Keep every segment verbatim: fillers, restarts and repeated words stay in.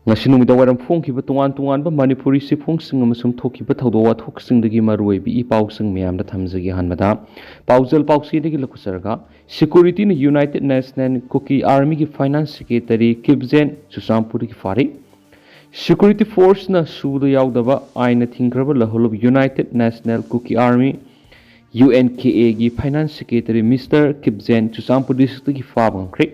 ꯉꯁꯤ ꯅꯨꯃꯤꯗꯥꯡ ꯋꯥꯏꯔꯝ ꯐꯣꯡꯈꯤꯕ ꯇꯣꯉꯥꯟ ꯇꯣꯉꯥꯟꯕ ꯃꯅꯤꯄꯨꯔꯤ ꯆꯦꯐꯣꯡꯁꯤꯡ ꯑꯃꯁꯨꯡ ꯊꯣꯛꯈꯤꯕ ꯊꯧꯗꯣꯛ ꯋꯥꯊꯣꯛꯁꯤꯡꯗꯒꯤ ꯃꯔꯨꯑꯣꯏꯕ ꯏ ꯄꯥꯎꯁꯤꯡ ꯃꯌꯥꯝꯗ ꯊꯝꯖꯒꯦ꯫ ꯑꯍꯥꯟꯕꯗ ꯄꯥꯎꯖꯦꯜ ꯄꯥꯎꯆꯦꯗꯒꯤ ꯂꯧꯈꯠꯆꯔꯒ, ꯁꯦꯀ꯭ꯌꯨꯔꯤꯇꯤꯅ ꯌꯨꯅꯥꯏꯇꯦꯗ ꯅꯦꯁꯅꯦꯜ ꯀꯨꯀꯤ ꯑꯥꯔꯃꯤꯒꯤ ꯐꯥꯏꯅꯥꯟꯁ ꯁꯦꯀ꯭ꯔꯦꯇꯔꯤ ꯀꯤꯞꯖꯦꯟ ꯆꯨꯔꯆꯥꯟꯄꯨꯔꯗꯒꯤ ꯐꯥꯔꯦ꯫ ꯁꯦꯀ꯭ꯌꯨꯔꯤꯇꯤ ꯐꯣꯔꯁꯅ ꯁꯨꯗ ꯌꯥꯎꯗꯕ ꯑꯥꯏꯟꯅ ꯊꯤꯡꯈ꯭ꯔꯕ ꯂꯧꯍꯜꯂꯨꯕ united national Kuki army, U N K ꯑꯦꯒꯤ finance secretary mister Kipgen Churachandpur ꯗꯤꯁꯇ꯭ꯔꯤꯛꯇꯒꯤ ꯐꯥꯕ ꯉꯝꯈ꯭ꯔꯦ꯫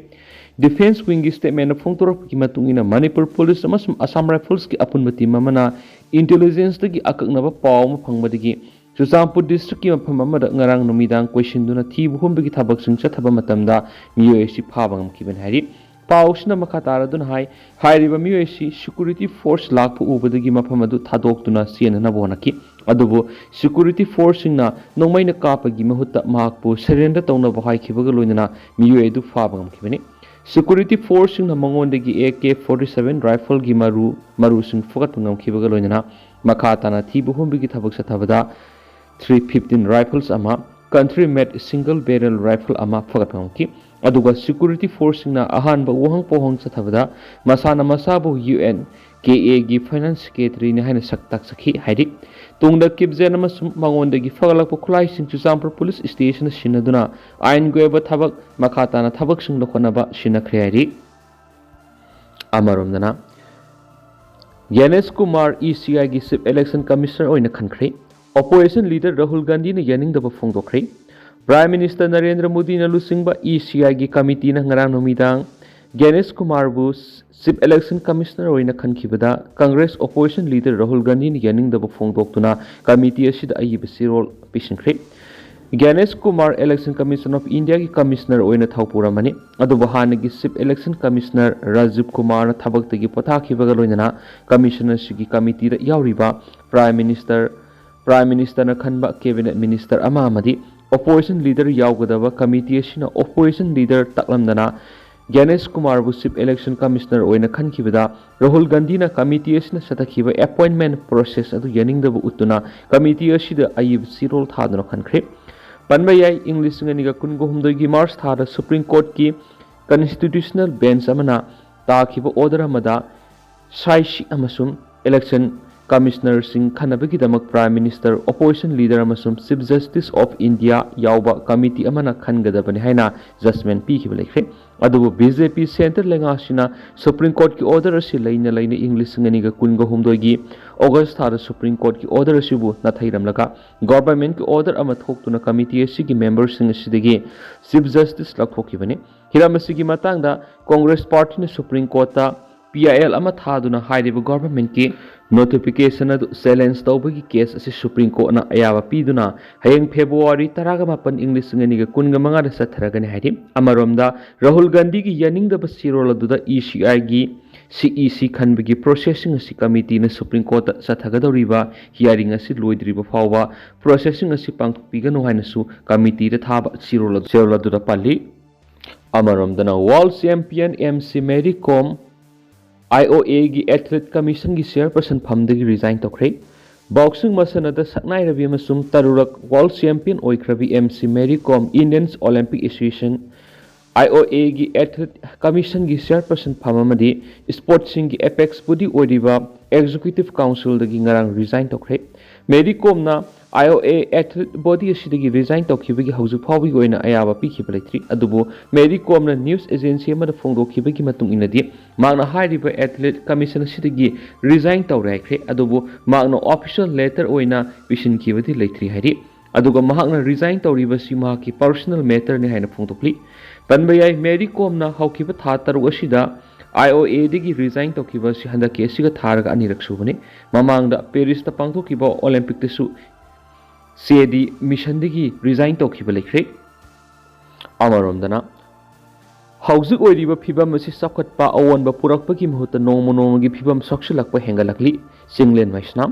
ꯗꯤꯐꯦꯟꯁ ꯋꯤꯡꯒꯤ ꯁ꯭ꯇꯦꯠꯃꯦꯟꯗ ꯐꯣꯡꯗꯣꯔꯛꯄꯒꯤ ꯃꯇꯨꯡ ꯏꯟꯅ, ꯃꯅꯤꯄꯨꯔ ꯄꯨꯂꯤꯁ ꯑꯃꯁꯨꯡ ꯑꯁꯥꯝ ꯔꯥꯏꯐꯜꯁꯀꯤ ꯑꯄꯨꯟꯕ ꯇꯤꯝ ꯑꯃꯅ ꯏꯟꯇꯦꯂꯤꯖꯦꯟꯁꯇꯒꯤ ꯑꯀꯛꯅꯕ ꯄꯥꯎ ꯑꯃ ꯐꯪꯕꯗꯒꯤ ꯆꯨꯔꯆꯥꯟꯄꯨꯔ ꯗꯤꯁꯇ꯭ꯔꯤꯛꯀꯤ ꯃꯐꯝ ꯑꯃꯗ ꯉꯔꯥꯡ ꯅꯨꯃꯤꯗꯥꯡ ꯀꯣꯏꯁꯤꯟꯗꯨꯅ ꯊꯤꯕ ꯍꯨꯝꯕꯒꯤ ꯊꯕꯛꯁꯤꯡ ꯆꯠꯊꯕ ꯃꯇꯝꯗ ꯃꯤꯑꯣꯏ ꯑꯁꯤ ꯐꯥꯕ ꯉꯝꯈꯤꯕꯅꯤ ꯍꯥꯏꯔꯤ꯫ ꯄꯥꯎꯁꯤꯅ ꯃꯈꯥ ꯇꯥꯔꯗꯨꯅ ꯍꯥꯏ, ꯍꯥꯏꯔꯤꯕ ꯃꯤꯑꯣꯏ ꯑꯁꯤ ꯁꯦꯀ꯭ꯌꯨꯔꯤꯇꯤ ꯐꯣꯔꯁ ꯂꯥꯛꯄ ꯎꯕꯗꯒꯤ ꯃꯐꯝ ꯑꯗꯨ ꯊꯥꯗꯣꯛꯇꯨꯅ ꯆꯦꯟꯅꯅꯕ ꯍꯣꯠꯅꯈꯤ꯫ ꯑꯗꯨꯕꯨ ꯁꯦꯀ꯭ꯌꯨꯔꯤꯇꯤ ꯐꯣꯔꯁꯁꯤꯡꯅ ꯅꯣꯡꯃꯩꯅ ꯀꯥꯞꯄꯒꯤ ꯃꯍꯨꯠꯇ ꯃꯍꯥꯛꯄꯨ ꯁꯔꯦꯟꯗꯔ ꯇꯧꯅꯕ ꯍꯥꯏꯈꯤꯕꯒ ꯂꯣꯏꯅꯅ ꯃꯤꯑꯣꯏ ꯑꯗꯨ ꯐꯥꯕ ꯉꯝꯈꯤꯕꯅꯤ꯫ ꯁꯦꯀ꯭ꯌꯨꯔꯤꯇꯤ ꯐꯣꯔꯁꯁꯤꯡꯅ ꯃꯉꯣꯟꯗꯒꯤ ꯑꯦ ꯀꯦ ꯐꯣꯔꯇꯤ ꯁꯚꯦꯟ ꯔꯥꯏꯐꯜꯒꯤ ꯃꯔꯨ, ꯃꯔꯨꯁꯤꯡ ꯐꯨꯒꯠꯄ ꯉꯝꯈꯤꯕꯒ ꯂꯣꯏꯅꯅ ꯃꯈꯥ ꯇꯥꯅ ꯊꯤꯕ ꯍꯨꯝꯕꯒꯤ ꯊꯕꯛ ꯆꯠꯊꯕꯗ ꯊ꯭ꯔꯤ ꯐꯤꯐꯇꯤꯟ ꯔꯥꯏꯐꯜꯁ ꯑꯃ, ꯀꯟꯇ꯭ꯔꯤ ꯃꯦꯗ ꯁꯤꯡꯒꯜ ꯕꯦꯔꯦꯜ ꯔꯥꯏꯐꯜ ꯑꯃ ꯐꯒꯠꯄ ꯉꯝꯈꯤ꯫ ꯑꯗꯨꯒ ꯁꯦꯀ꯭ꯌꯨꯔꯤꯇꯤ ꯐꯣꯔꯁꯁꯤꯡꯅ ꯑꯍꯥꯟꯕ ꯋꯥꯍꯪ ꯄꯥꯎꯍꯪ ꯆꯠꯊꯕꯗ ꯃꯁꯥꯅ ꯃꯁꯥꯕꯨ ꯌꯨ ꯑꯦꯟ ꯀꯦ ꯑꯦꯒꯤ ꯐꯥꯏꯅꯥꯟꯁ ꯁꯦꯀ꯭ꯔꯦꯇꯔꯤꯅꯤ ꯍꯥꯏꯅ ꯁꯛ ꯇꯥꯛꯆꯈꯤ ꯍꯥꯏꯔꯤ꯫ ꯇꯨꯡꯗ ꯀꯤꯞꯖꯦꯟ ꯑꯃꯁꯨꯡ ꯃꯉꯣꯟꯗꯒꯤ ꯐꯒꯠꯂꯛꯄ ꯈꯨꯠꯂꯥꯏꯁꯤꯡ ꯆꯨꯔꯆꯥꯟꯄꯨꯔ ꯄꯨꯂꯤꯁ ꯁ꯭ꯇꯦꯁꯟꯗ ꯁꯤꯟꯅꯗꯨꯅ ꯑꯥꯏꯟꯒꯤ ꯑꯣꯏꯕ ꯊꯕꯛ ꯃꯈꯥ ꯇꯥꯅ ꯊꯕꯛꯁꯤꯡ ꯂꯧꯈꯠꯅꯕ ꯁꯤꯟꯅꯈ꯭ꯔꯦ ꯍꯥꯏꯔꯤ꯫ ꯑꯃꯔꯣꯝꯗꯅ, ꯒ꯭ꯌꯥꯅꯦꯁ ꯀꯨꯃꯥꯔ ꯏ ꯁꯤ ꯑꯥꯏꯒꯤ ꯆꯤꯐ ꯏꯂꯦꯛꯁꯟ ꯀꯃꯤꯁꯅꯔ ꯑꯣꯏꯅ ꯈꯟꯈ꯭ꯔꯦ꯫ ꯑꯣꯄꯣꯖꯤꯁꯟ ꯂꯤꯗꯔ ꯔꯥꯍꯨꯜ ꯒꯥꯟꯙꯤꯅ ꯌꯥꯅꯤꯡꯗꯕ ꯐꯣꯡꯗꯣꯛꯈ꯭ꯔꯦ꯫ ꯄ꯭ꯔꯥꯏꯝ ꯃꯤꯅꯤꯁꯇꯔ ꯅꯔꯦꯟꯗ꯭ꯔ ꯃꯣꯗꯤꯅ ꯂꯨꯆꯤꯡꯕ ꯏ ꯁꯤ ꯑꯥꯏꯒꯤ ꯀꯃꯤꯇꯤꯅ ꯉꯔꯥꯡ ꯅꯨꯃꯤꯗꯥꯡ ꯒ꯭ꯌꯥꯅꯦꯁ ꯀꯨꯃꯥꯔꯕꯨ ꯆꯤꯐ ꯏꯂꯦꯛꯁꯟ ꯀꯃꯤꯁꯅꯔ ꯑꯣꯏꯅ ꯈꯟꯈꯤꯕꯗ ꯀꯪꯒ꯭ꯔꯦꯁ ꯑꯣꯄꯣꯖꯤꯁꯟ ꯂꯤꯗꯔ ꯔꯥꯍꯨꯜ ꯒꯥꯟꯙꯤꯅ ꯌꯥꯅꯤꯡꯗꯕ ꯐꯣꯡꯗꯣꯛꯇꯨꯅ ꯀꯃꯤꯇꯤ ꯑꯁꯤꯗ ꯑꯏꯕ ꯆꯦꯔꯣꯜ ꯄꯤꯁꯤꯟꯈ꯭ꯔꯦ꯫ ꯒ꯭ꯌꯥꯅꯦꯁ ꯀꯨꯃꯥꯔ ꯏꯂꯦꯛꯁꯟ ꯀꯃꯤꯁꯟ ꯑꯣꯐ ꯏꯟꯗꯤꯌꯥꯒꯤ ꯀꯃꯤꯁꯅꯔ ꯑꯣꯏꯅ ꯊꯧ ꯄꯨꯔꯝꯕꯅꯤ꯫ ꯑꯗꯨꯕꯨ ꯍꯥꯟꯅꯒꯤ ꯆꯤꯐ ꯏꯂꯦꯛꯁꯟ ꯀꯃꯤꯁꯅꯔ ꯔꯥꯖꯤꯕ ꯀꯨꯃꯥꯔꯅ ꯊꯕꯛꯇꯒꯤ ꯄꯣꯊꯥꯈꯤꯕꯒ ꯂꯣꯏꯅꯅ ꯀꯃꯤꯁꯟ ꯑꯁꯤꯒꯤ ꯀꯃꯤꯇꯤꯗ ꯌꯥꯎꯔꯤꯕ ꯄ꯭ꯔꯥꯏꯝ ꯃꯤꯅꯤꯁꯇꯔ, ꯄ꯭ꯔꯥꯏꯝ ꯃꯤꯅꯤꯁꯇꯔꯅ ꯈꯟꯕ ꯀꯦꯕꯤꯅꯦꯠ ꯃꯤꯅꯤꯁꯇꯔ ꯑꯃ ꯑꯃꯗꯤ ꯑꯣꯄꯣꯖꯤꯁꯟ ꯂꯤꯗꯔ ꯌꯥꯎꯒꯗꯕ ꯀꯃꯤꯇꯤ ꯑꯁꯤꯅ ꯑꯣꯄꯣꯖꯤꯁꯟ ꯂꯤꯗꯔ ꯇꯥꯛꯂꯝꯗꯅ ꯒ꯭ꯌꯥꯅꯦꯁ ꯀꯨꯃꯥꯔꯕꯨ ꯆꯤꯐ ꯏꯂꯦꯛꯁꯟ ꯀꯃꯤꯁꯅꯔ ꯑꯣꯏꯅ ꯈꯟꯈꯤꯕꯗ ꯔꯥꯍꯨꯜ ꯒꯥꯟꯙꯤꯅ ꯀꯃꯤꯇꯤ ꯑꯁꯤꯅ ꯆꯠꯊꯈꯤꯕ ꯑꯦꯄꯣꯏꯟꯃꯦꯟ ꯄ꯭ꯔꯣꯁꯦꯁ ꯑꯗꯨ ꯌꯥꯅꯤꯡꯗꯕ ꯎꯠꯇꯨꯅ ꯀꯃꯤꯇꯤ ꯑꯁꯤꯗ ꯑꯏꯕ ꯆꯦꯔꯣꯜ ꯊꯥꯗꯨꯅ ꯈꯟꯈ꯭ꯔꯦ꯫ ꯄꯟꯕ ꯌꯥꯏ, ꯏꯪ ꯂꯤꯁꯤꯡ ꯑꯅꯤꯒ ꯀꯨꯟꯒ ꯍꯨꯝꯗꯣꯏꯒꯤ ꯃꯥꯔꯆ ꯊꯥꯗ ꯁꯨꯄ꯭ꯔꯤꯝ ꯀꯣꯔꯠꯀꯤ ꯀꯟꯁꯇꯤꯇ꯭ꯌꯨꯁꯅꯦꯜ ꯕꯦꯟꯆ ꯑꯃꯅ ꯇꯥꯈꯤꯕ ꯑꯣꯔꯗꯔ ꯑꯃꯗ ꯁꯥꯏꯁꯤ ꯑꯃꯁꯨꯡ election ꯀꯃꯤꯁꯅꯔꯁꯤꯡ ꯈꯟꯅꯕꯒꯤꯗꯃꯛ Prime Minister, Opposition Leader ꯑꯃꯁꯨꯡ Chief Justice of India ꯌꯥꯎꯕ ꯀꯃꯤꯇꯤ ꯑꯃꯅ ꯈꯟꯒꯗꯕꯅꯤ ꯍꯥꯏꯅ ꯖꯖꯃꯦꯟ ꯄꯤꯈꯤꯕ ꯂꯩꯈ꯭ꯔꯦ꯫ ꯑꯗꯨꯕꯨ ꯕꯤ ꯖꯦ ꯄꯤ ꯁꯦꯟꯇꯔ ꯂꯩꯉꯥꯛꯁꯤꯅ ꯁꯨꯄ꯭ꯔꯤꯝ ꯀꯣꯔꯠꯀꯤ ꯑꯣꯔꯗꯔ ꯑꯁꯤ ꯂꯩꯅ ꯂꯩꯅ ꯏꯪ ꯂꯤꯁꯤꯡ ꯑꯅꯤꯒ ꯀꯨꯟꯒ ꯍꯨꯝꯗꯣꯏꯒꯤ ꯑꯣꯒꯁ ꯊꯥꯗ ꯁꯨꯄ꯭ꯔꯤꯝ ꯀꯣꯔꯠꯀꯤ ꯑꯣꯔꯗꯔ ꯑꯁꯤꯕꯨ ꯅꯥꯊꯩꯔꯝꯂꯒ ꯒꯣꯚꯔꯟꯃꯦꯟꯠꯀꯤ ꯑꯣꯔꯗꯔ ꯑꯃ ꯊꯣꯛꯇꯨꯅ ꯀꯃꯤꯇꯤ ꯑꯁꯤꯒꯤ ꯃꯦꯝꯕꯔꯁꯤꯡ ꯑꯁꯤꯗꯒꯤ ꯆꯤꯐ ꯖꯁꯇꯤꯁ ꯂꯧꯊꯣꯛꯈꯤꯕꯅꯤ꯫ ꯍꯤꯔꯝ ꯑꯁꯤꯒꯤ ꯃꯇꯥꯡꯗ ꯀꯣꯡꯒ꯭ꯔꯦꯁ ꯄꯥꯔꯇꯤꯅ ꯁꯨꯄ꯭ꯔꯤꯝ ꯀꯣꯔꯠꯇ ꯄꯤ ꯑꯥꯏ ꯑꯦꯜ ꯑꯃ ꯊꯥꯗꯨꯅ ꯍꯥꯏꯔꯤꯕ ꯒꯣꯚꯔꯟꯃꯦꯟꯠꯀꯤ ꯅꯣꯇꯤꯐꯤꯀꯦꯁꯟ ꯑꯗꯨ ꯆꯦꯂꯦꯟꯖ ꯇꯧꯕꯒꯤ ꯀꯦꯁ ꯑꯁꯤ ꯁꯨꯄ꯭ꯔꯤꯝ ꯀꯣꯔꯠꯅ ꯑꯌꯥꯕ ꯄꯤꯗꯨꯅ ꯍꯌꯦꯡ ꯐꯦꯕ꯭ꯔꯨꯋꯥꯔꯤ ꯇꯔꯥꯒ ꯃꯥꯄꯟ ꯏꯪ ꯂꯤꯁꯤꯡ ꯑꯅꯤꯒ ꯀꯨꯟꯒ ꯃꯉꯥꯗ ꯆꯠꯊꯔꯒꯅꯤ ꯍꯥꯏꯔꯤ꯫ ꯑꯃꯔꯣꯝꯗ ꯔꯥꯍꯨꯜ ꯒꯥꯟꯙꯤꯒꯤ ꯌꯥꯅꯤꯡꯗꯕ ꯆꯦꯔꯣꯜ ꯑꯗꯨꯗ ꯏ ꯁꯤ ꯑꯥꯏꯒꯤ ꯁꯤ ꯏ ꯁꯤ ꯈꯟꯕꯒꯤ ꯄ꯭ꯔꯣꯁꯦꯁꯁꯤꯡ ꯑꯁꯤ ꯀꯃꯤꯇꯤꯅ ꯁꯨꯄ꯭ꯔꯤꯝ ꯀꯣꯔꯠꯇ ꯆꯠꯊꯒꯗꯧꯔꯤꯕ ꯍꯤꯌꯥꯔꯤꯡ ꯑꯁꯤ ꯂꯣꯏꯗ꯭ꯔꯤꯕ ꯐꯥꯎꯕ ꯄ꯭ꯔꯣꯁꯦꯁꯁꯤꯡ ꯑꯁꯤ ꯄꯥꯡꯊꯣꯛꯄꯤꯒꯅꯨ ꯍꯥꯏꯅꯁꯨ ꯀꯃꯤꯇꯤꯗ ꯊꯥꯕ ꯆꯦꯔꯣꯜ ꯑꯗꯨ, ꯆꯦꯔꯣꯜ ꯑꯗꯨꯗ ꯄꯜꯂꯤ꯫ ꯑꯃꯔꯣꯝꯗꯅ world champion M C Mary Kom I O ꯑꯦꯒꯤ ꯑꯦꯊꯂꯦꯠ ꯀꯃꯤꯁꯟꯒꯤ ꯆꯦꯌꯔꯄꯔꯁꯟ ꯐꯝꯗꯒꯤ ꯔꯤꯖꯥꯏꯟ ꯇꯧꯈ꯭ꯔꯦ꯫ ꯕꯣꯛꯁꯤꯡ ꯃꯁꯥꯟꯅꯗ ꯁꯛꯅꯥꯏꯔꯕꯤ ꯑꯃꯁꯨꯡ ꯇꯔꯨꯔꯛ ꯋꯥꯔꯜ ꯆꯦꯝꯄꯤꯌꯟ ꯑꯣꯏꯈ꯭ꯔꯕꯤ M C Mary Kom Indian Olympic association, I O ꯑꯦꯒꯤ ꯑꯦꯊꯂꯦꯠ ꯀꯃꯤꯁꯟꯒꯤ ꯆꯦꯌꯔꯄꯔꯁꯟ ꯐꯝ ꯑꯃꯗꯤ ꯁ꯭ꯄꯣꯔꯠꯁꯤꯡꯒꯤ ꯑꯦꯄꯦꯛꯁ ꯕꯣꯗꯤ ꯑꯣꯏꯔꯤꯕ ꯑꯦꯛꯖꯤꯀ꯭ꯌꯨꯇꯤꯚ ꯀꯥꯎꯟꯁꯤꯜꯗꯒꯤ ꯉꯔꯥꯡ ꯔꯤꯖꯥꯏꯟ ꯇꯧꯈ꯭ꯔꯦ꯫ ꯃꯦꯔꯤ ꯀꯣꯝꯅ I O A athlete body ꯑꯁꯤꯗꯒꯤ ꯔꯤꯖꯥꯏꯟ ꯇꯧꯈꯤꯕꯒꯤ ꯍꯧꯖꯤꯛ ꯐꯥꯎꯕꯒꯤ ꯑꯣꯏꯅ ꯑꯌꯥꯕ ꯄꯤꯈꯤꯕ ꯂꯩꯇ꯭ꯔꯤ꯫ ꯑꯗꯨꯕꯨ ꯃꯦꯔꯤ ꯀꯣꯝꯅ ꯅ꯭ꯌꯨꯁ ꯑꯦꯖꯦꯟꯁꯤ ꯑꯃꯗ ꯐꯣꯡꯗꯣꯛꯈꯤꯕꯒꯤ ꯃꯇꯨꯡ ꯏꯟꯅꯗꯤ, ꯃꯍꯥꯛꯅ ꯍꯥꯏꯔꯤꯕ ꯑꯦꯊꯂꯦꯠ ꯀꯃꯤꯁꯟ ꯑꯁꯤꯗꯒꯤ ꯔꯤꯖꯥꯏꯟ ꯇꯧꯔꯦ ꯍꯥꯏꯈ꯭ꯔꯦ, ꯑꯗꯨꯕꯨ ꯃꯍꯥꯛꯅ ꯑꯣꯐꯤꯁꯤꯌꯦꯜ ꯂꯦꯇꯔ ꯑꯣꯏꯅ ꯄꯤꯁꯤꯟꯈꯤꯕꯗꯤ ꯂꯩꯇ꯭ꯔꯤ ꯍꯥꯏꯔꯤ꯫ ꯑꯗꯨꯒ ꯃꯍꯥꯛꯅ ꯔꯤꯖꯥꯏꯟ ꯇꯧꯔꯤꯕꯁꯤ ꯃꯍꯥꯛꯀꯤ ꯄꯔꯁꯣꯅꯦꯜ ꯃꯦꯇꯔꯅꯤ ꯍꯥꯏꯅ ꯐꯣꯡꯗꯣꯛꯂꯤ꯫ ꯄꯟꯕ ꯌꯥꯏ, ꯃꯦꯔꯤ ꯀꯣꯝꯅ ꯍꯧꯈꯤꯕ ꯊꯥ ꯇꯔꯨꯛ ꯑꯁꯤꯗ ꯑꯥꯏ ꯑꯣ ꯑꯦꯗꯒꯤ ꯔꯤꯖꯥꯏꯟ ꯇꯧꯈꯤꯕ ꯑꯁꯤ ꯍꯟꯗꯛꯀꯤ ꯑꯁꯤꯒ ꯊꯥꯔꯒ ꯑꯅꯤꯔꯛ ꯁꯨꯕꯅꯤ꯫ ꯃꯃꯥꯡꯗ ꯄꯦꯔꯤꯁꯇ ꯄꯥꯡꯊꯣꯛꯈꯤꯕ ꯑꯣꯂꯦꯝꯄꯤꯛꯇꯁꯨ ꯆꯦꯗꯤ ꯃꯤꯁꯟꯗꯒꯤ ꯔꯤꯖꯥꯏꯟ ꯇꯧꯈꯤꯕ ꯂꯩꯈ꯭ꯔꯦ꯫ ꯑꯃꯔꯣꯝꯗꯅ, ꯍꯧꯖꯤꯛ ꯑꯣꯏꯔꯤꯕ ꯐꯤꯕꯝ ꯑꯁꯤ ꯆꯥꯎꯈꯠꯄ ꯑꯑꯣꯟꯕ ꯄꯨꯔꯛꯄꯒꯤ ꯃꯍꯨꯠꯇ ꯅꯣꯡꯃ ꯅꯣꯡꯃꯒꯤ ꯐꯤꯕꯝ ꯁꯣꯛꯆꯤꯜꯂꯛꯄ ꯍꯦꯟꯒꯠꯂꯛꯂꯤ꯫ ꯆꯤꯡꯂꯦꯟ ꯃꯩꯁꯅꯥꯝ꯫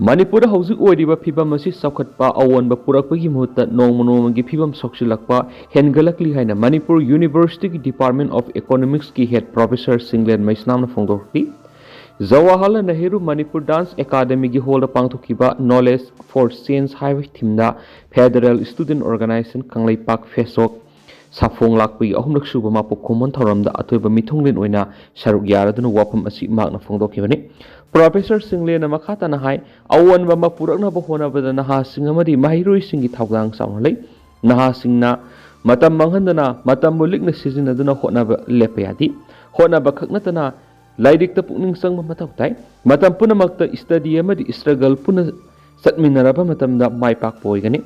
ꯃꯅꯤꯄꯨꯔꯗ ꯍꯧꯖꯤꯛ ꯑꯣꯏꯔꯤꯕ ꯐꯤꯕꯝ ꯑꯁꯤ ꯆꯥꯎꯈꯠꯄ ꯑꯑꯣꯟꯕ ꯄꯨꯔꯛꯄꯒꯤ ꯃꯍꯨꯠꯇ ꯅꯣꯡꯃ ꯅꯣꯡꯃꯒꯤ ꯐꯤꯕꯝ ꯁꯣꯛꯆꯤꯜꯂꯛꯄ ꯍꯦꯟꯒꯠꯂꯛꯂꯤ ꯍꯥꯏꯅ ꯃꯅꯤꯄꯨꯔ ꯌꯨꯅꯤꯚꯔꯁꯤꯇꯤꯒꯤ ꯗꯤꯄꯥꯔꯠꯃꯦꯟ ꯑꯣꯐ ꯏꯀꯣꯅꯣꯃꯤꯛꯁꯀꯤ ꯍꯦꯗ ꯄ꯭ꯔꯣꯐꯦꯁꯔ ꯆꯤꯡꯂꯦꯟ ꯃꯩꯁꯅꯥꯝꯅ ꯐꯣꯡꯗꯣꯛꯈꯤ꯫ ꯖꯋꯥꯍꯔꯂꯥꯜ ꯅꯦꯍꯔꯨ ꯃꯅꯤꯄꯨꯔ ꯗꯥꯟꯁ ꯑꯦꯀꯥꯗꯃꯤꯒꯤ ꯍꯣꯜꯗ ꯄꯥꯡꯊꯣꯛꯈꯤꯕ ꯅꯣꯂꯦꯖ ꯐꯣꯔ ꯆꯦꯟꯖ ꯍꯥꯏꯕ ꯊꯤꯝꯗ ꯐꯦꯗꯔꯦꯜ ꯁ꯭ꯇꯨꯗꯦꯟꯠ ꯑꯣꯔꯒꯅꯥꯏꯖꯦꯁꯟ ꯀꯪꯂꯩꯄꯥꯛ ꯐꯦꯁꯣꯛ ꯁꯥꯐꯣꯡ ꯂꯥꯛꯄꯒꯤ ꯑꯍꯨꯝꯂꯛ ꯁꯨꯕ ꯃꯄꯣꯛ ꯈꯨꯃꯣꯟ ꯊꯧꯔꯝꯗ ꯑꯊꯣꯏꯕ ꯃꯤꯊꯨꯡꯂꯦꯟ ꯑꯣꯏꯅ ꯁꯔꯨꯛ ꯌꯥꯔꯗꯨꯅ ꯋꯥꯐꯝ ꯑꯁꯤ ꯃꯍꯥꯛꯅ ꯐꯣꯡꯗꯣꯛꯈꯤꯕꯅꯤ꯫ ꯄ꯭ꯔꯣꯐꯦꯁꯔ ꯁꯤꯡꯂꯦꯅ ꯃꯈꯥ ꯇꯥꯅ ꯍꯥꯏ, ꯑꯑꯣꯟꯕ ꯑꯃ ꯄꯨꯔꯛꯅꯕ ꯍꯣꯠꯅꯕꯗ ꯅꯍꯥꯁꯤꯡ ꯑꯃꯗꯤ ꯃꯍꯩꯔꯣꯏꯁꯤꯡꯒꯤ ꯊꯧꯗꯥꯡ ꯆꯥꯎꯅ ꯂꯩ꯫ ꯅꯍꯥꯁꯤꯡꯅ ꯃꯇꯝ ꯃꯥꯡꯍꯟꯗꯅ ꯃꯇꯝꯕꯨ ꯂꯤꯛꯅ ꯁꯤꯖꯤꯟꯅꯗꯨꯅ ꯍꯣꯠꯅꯕ ꯂꯦꯞꯄ ꯌꯥꯗꯦ꯫ ꯍꯣꯠꯅꯕ ꯈꯛ ꯅꯠꯇꯅ ꯂꯥꯏꯔꯤꯛꯇ ꯄꯨꯛꯅꯤꯡ ꯆꯪꯕ ꯃꯊꯧ ꯇꯥꯏ꯫ ꯃꯇꯝ ꯄꯨꯝꯅꯃꯛꯇ ꯁ꯭ꯇꯗꯤ ꯑꯃꯗꯤ ꯁ꯭ꯇ꯭ꯔꯒꯜ ꯄꯨꯟꯅ ꯆꯠꯃꯤꯟꯅꯔꯕ ꯃꯇꯝꯗ ꯃꯥꯏ ꯄꯥꯛꯄ ꯑꯣꯏꯒꯅꯤ꯫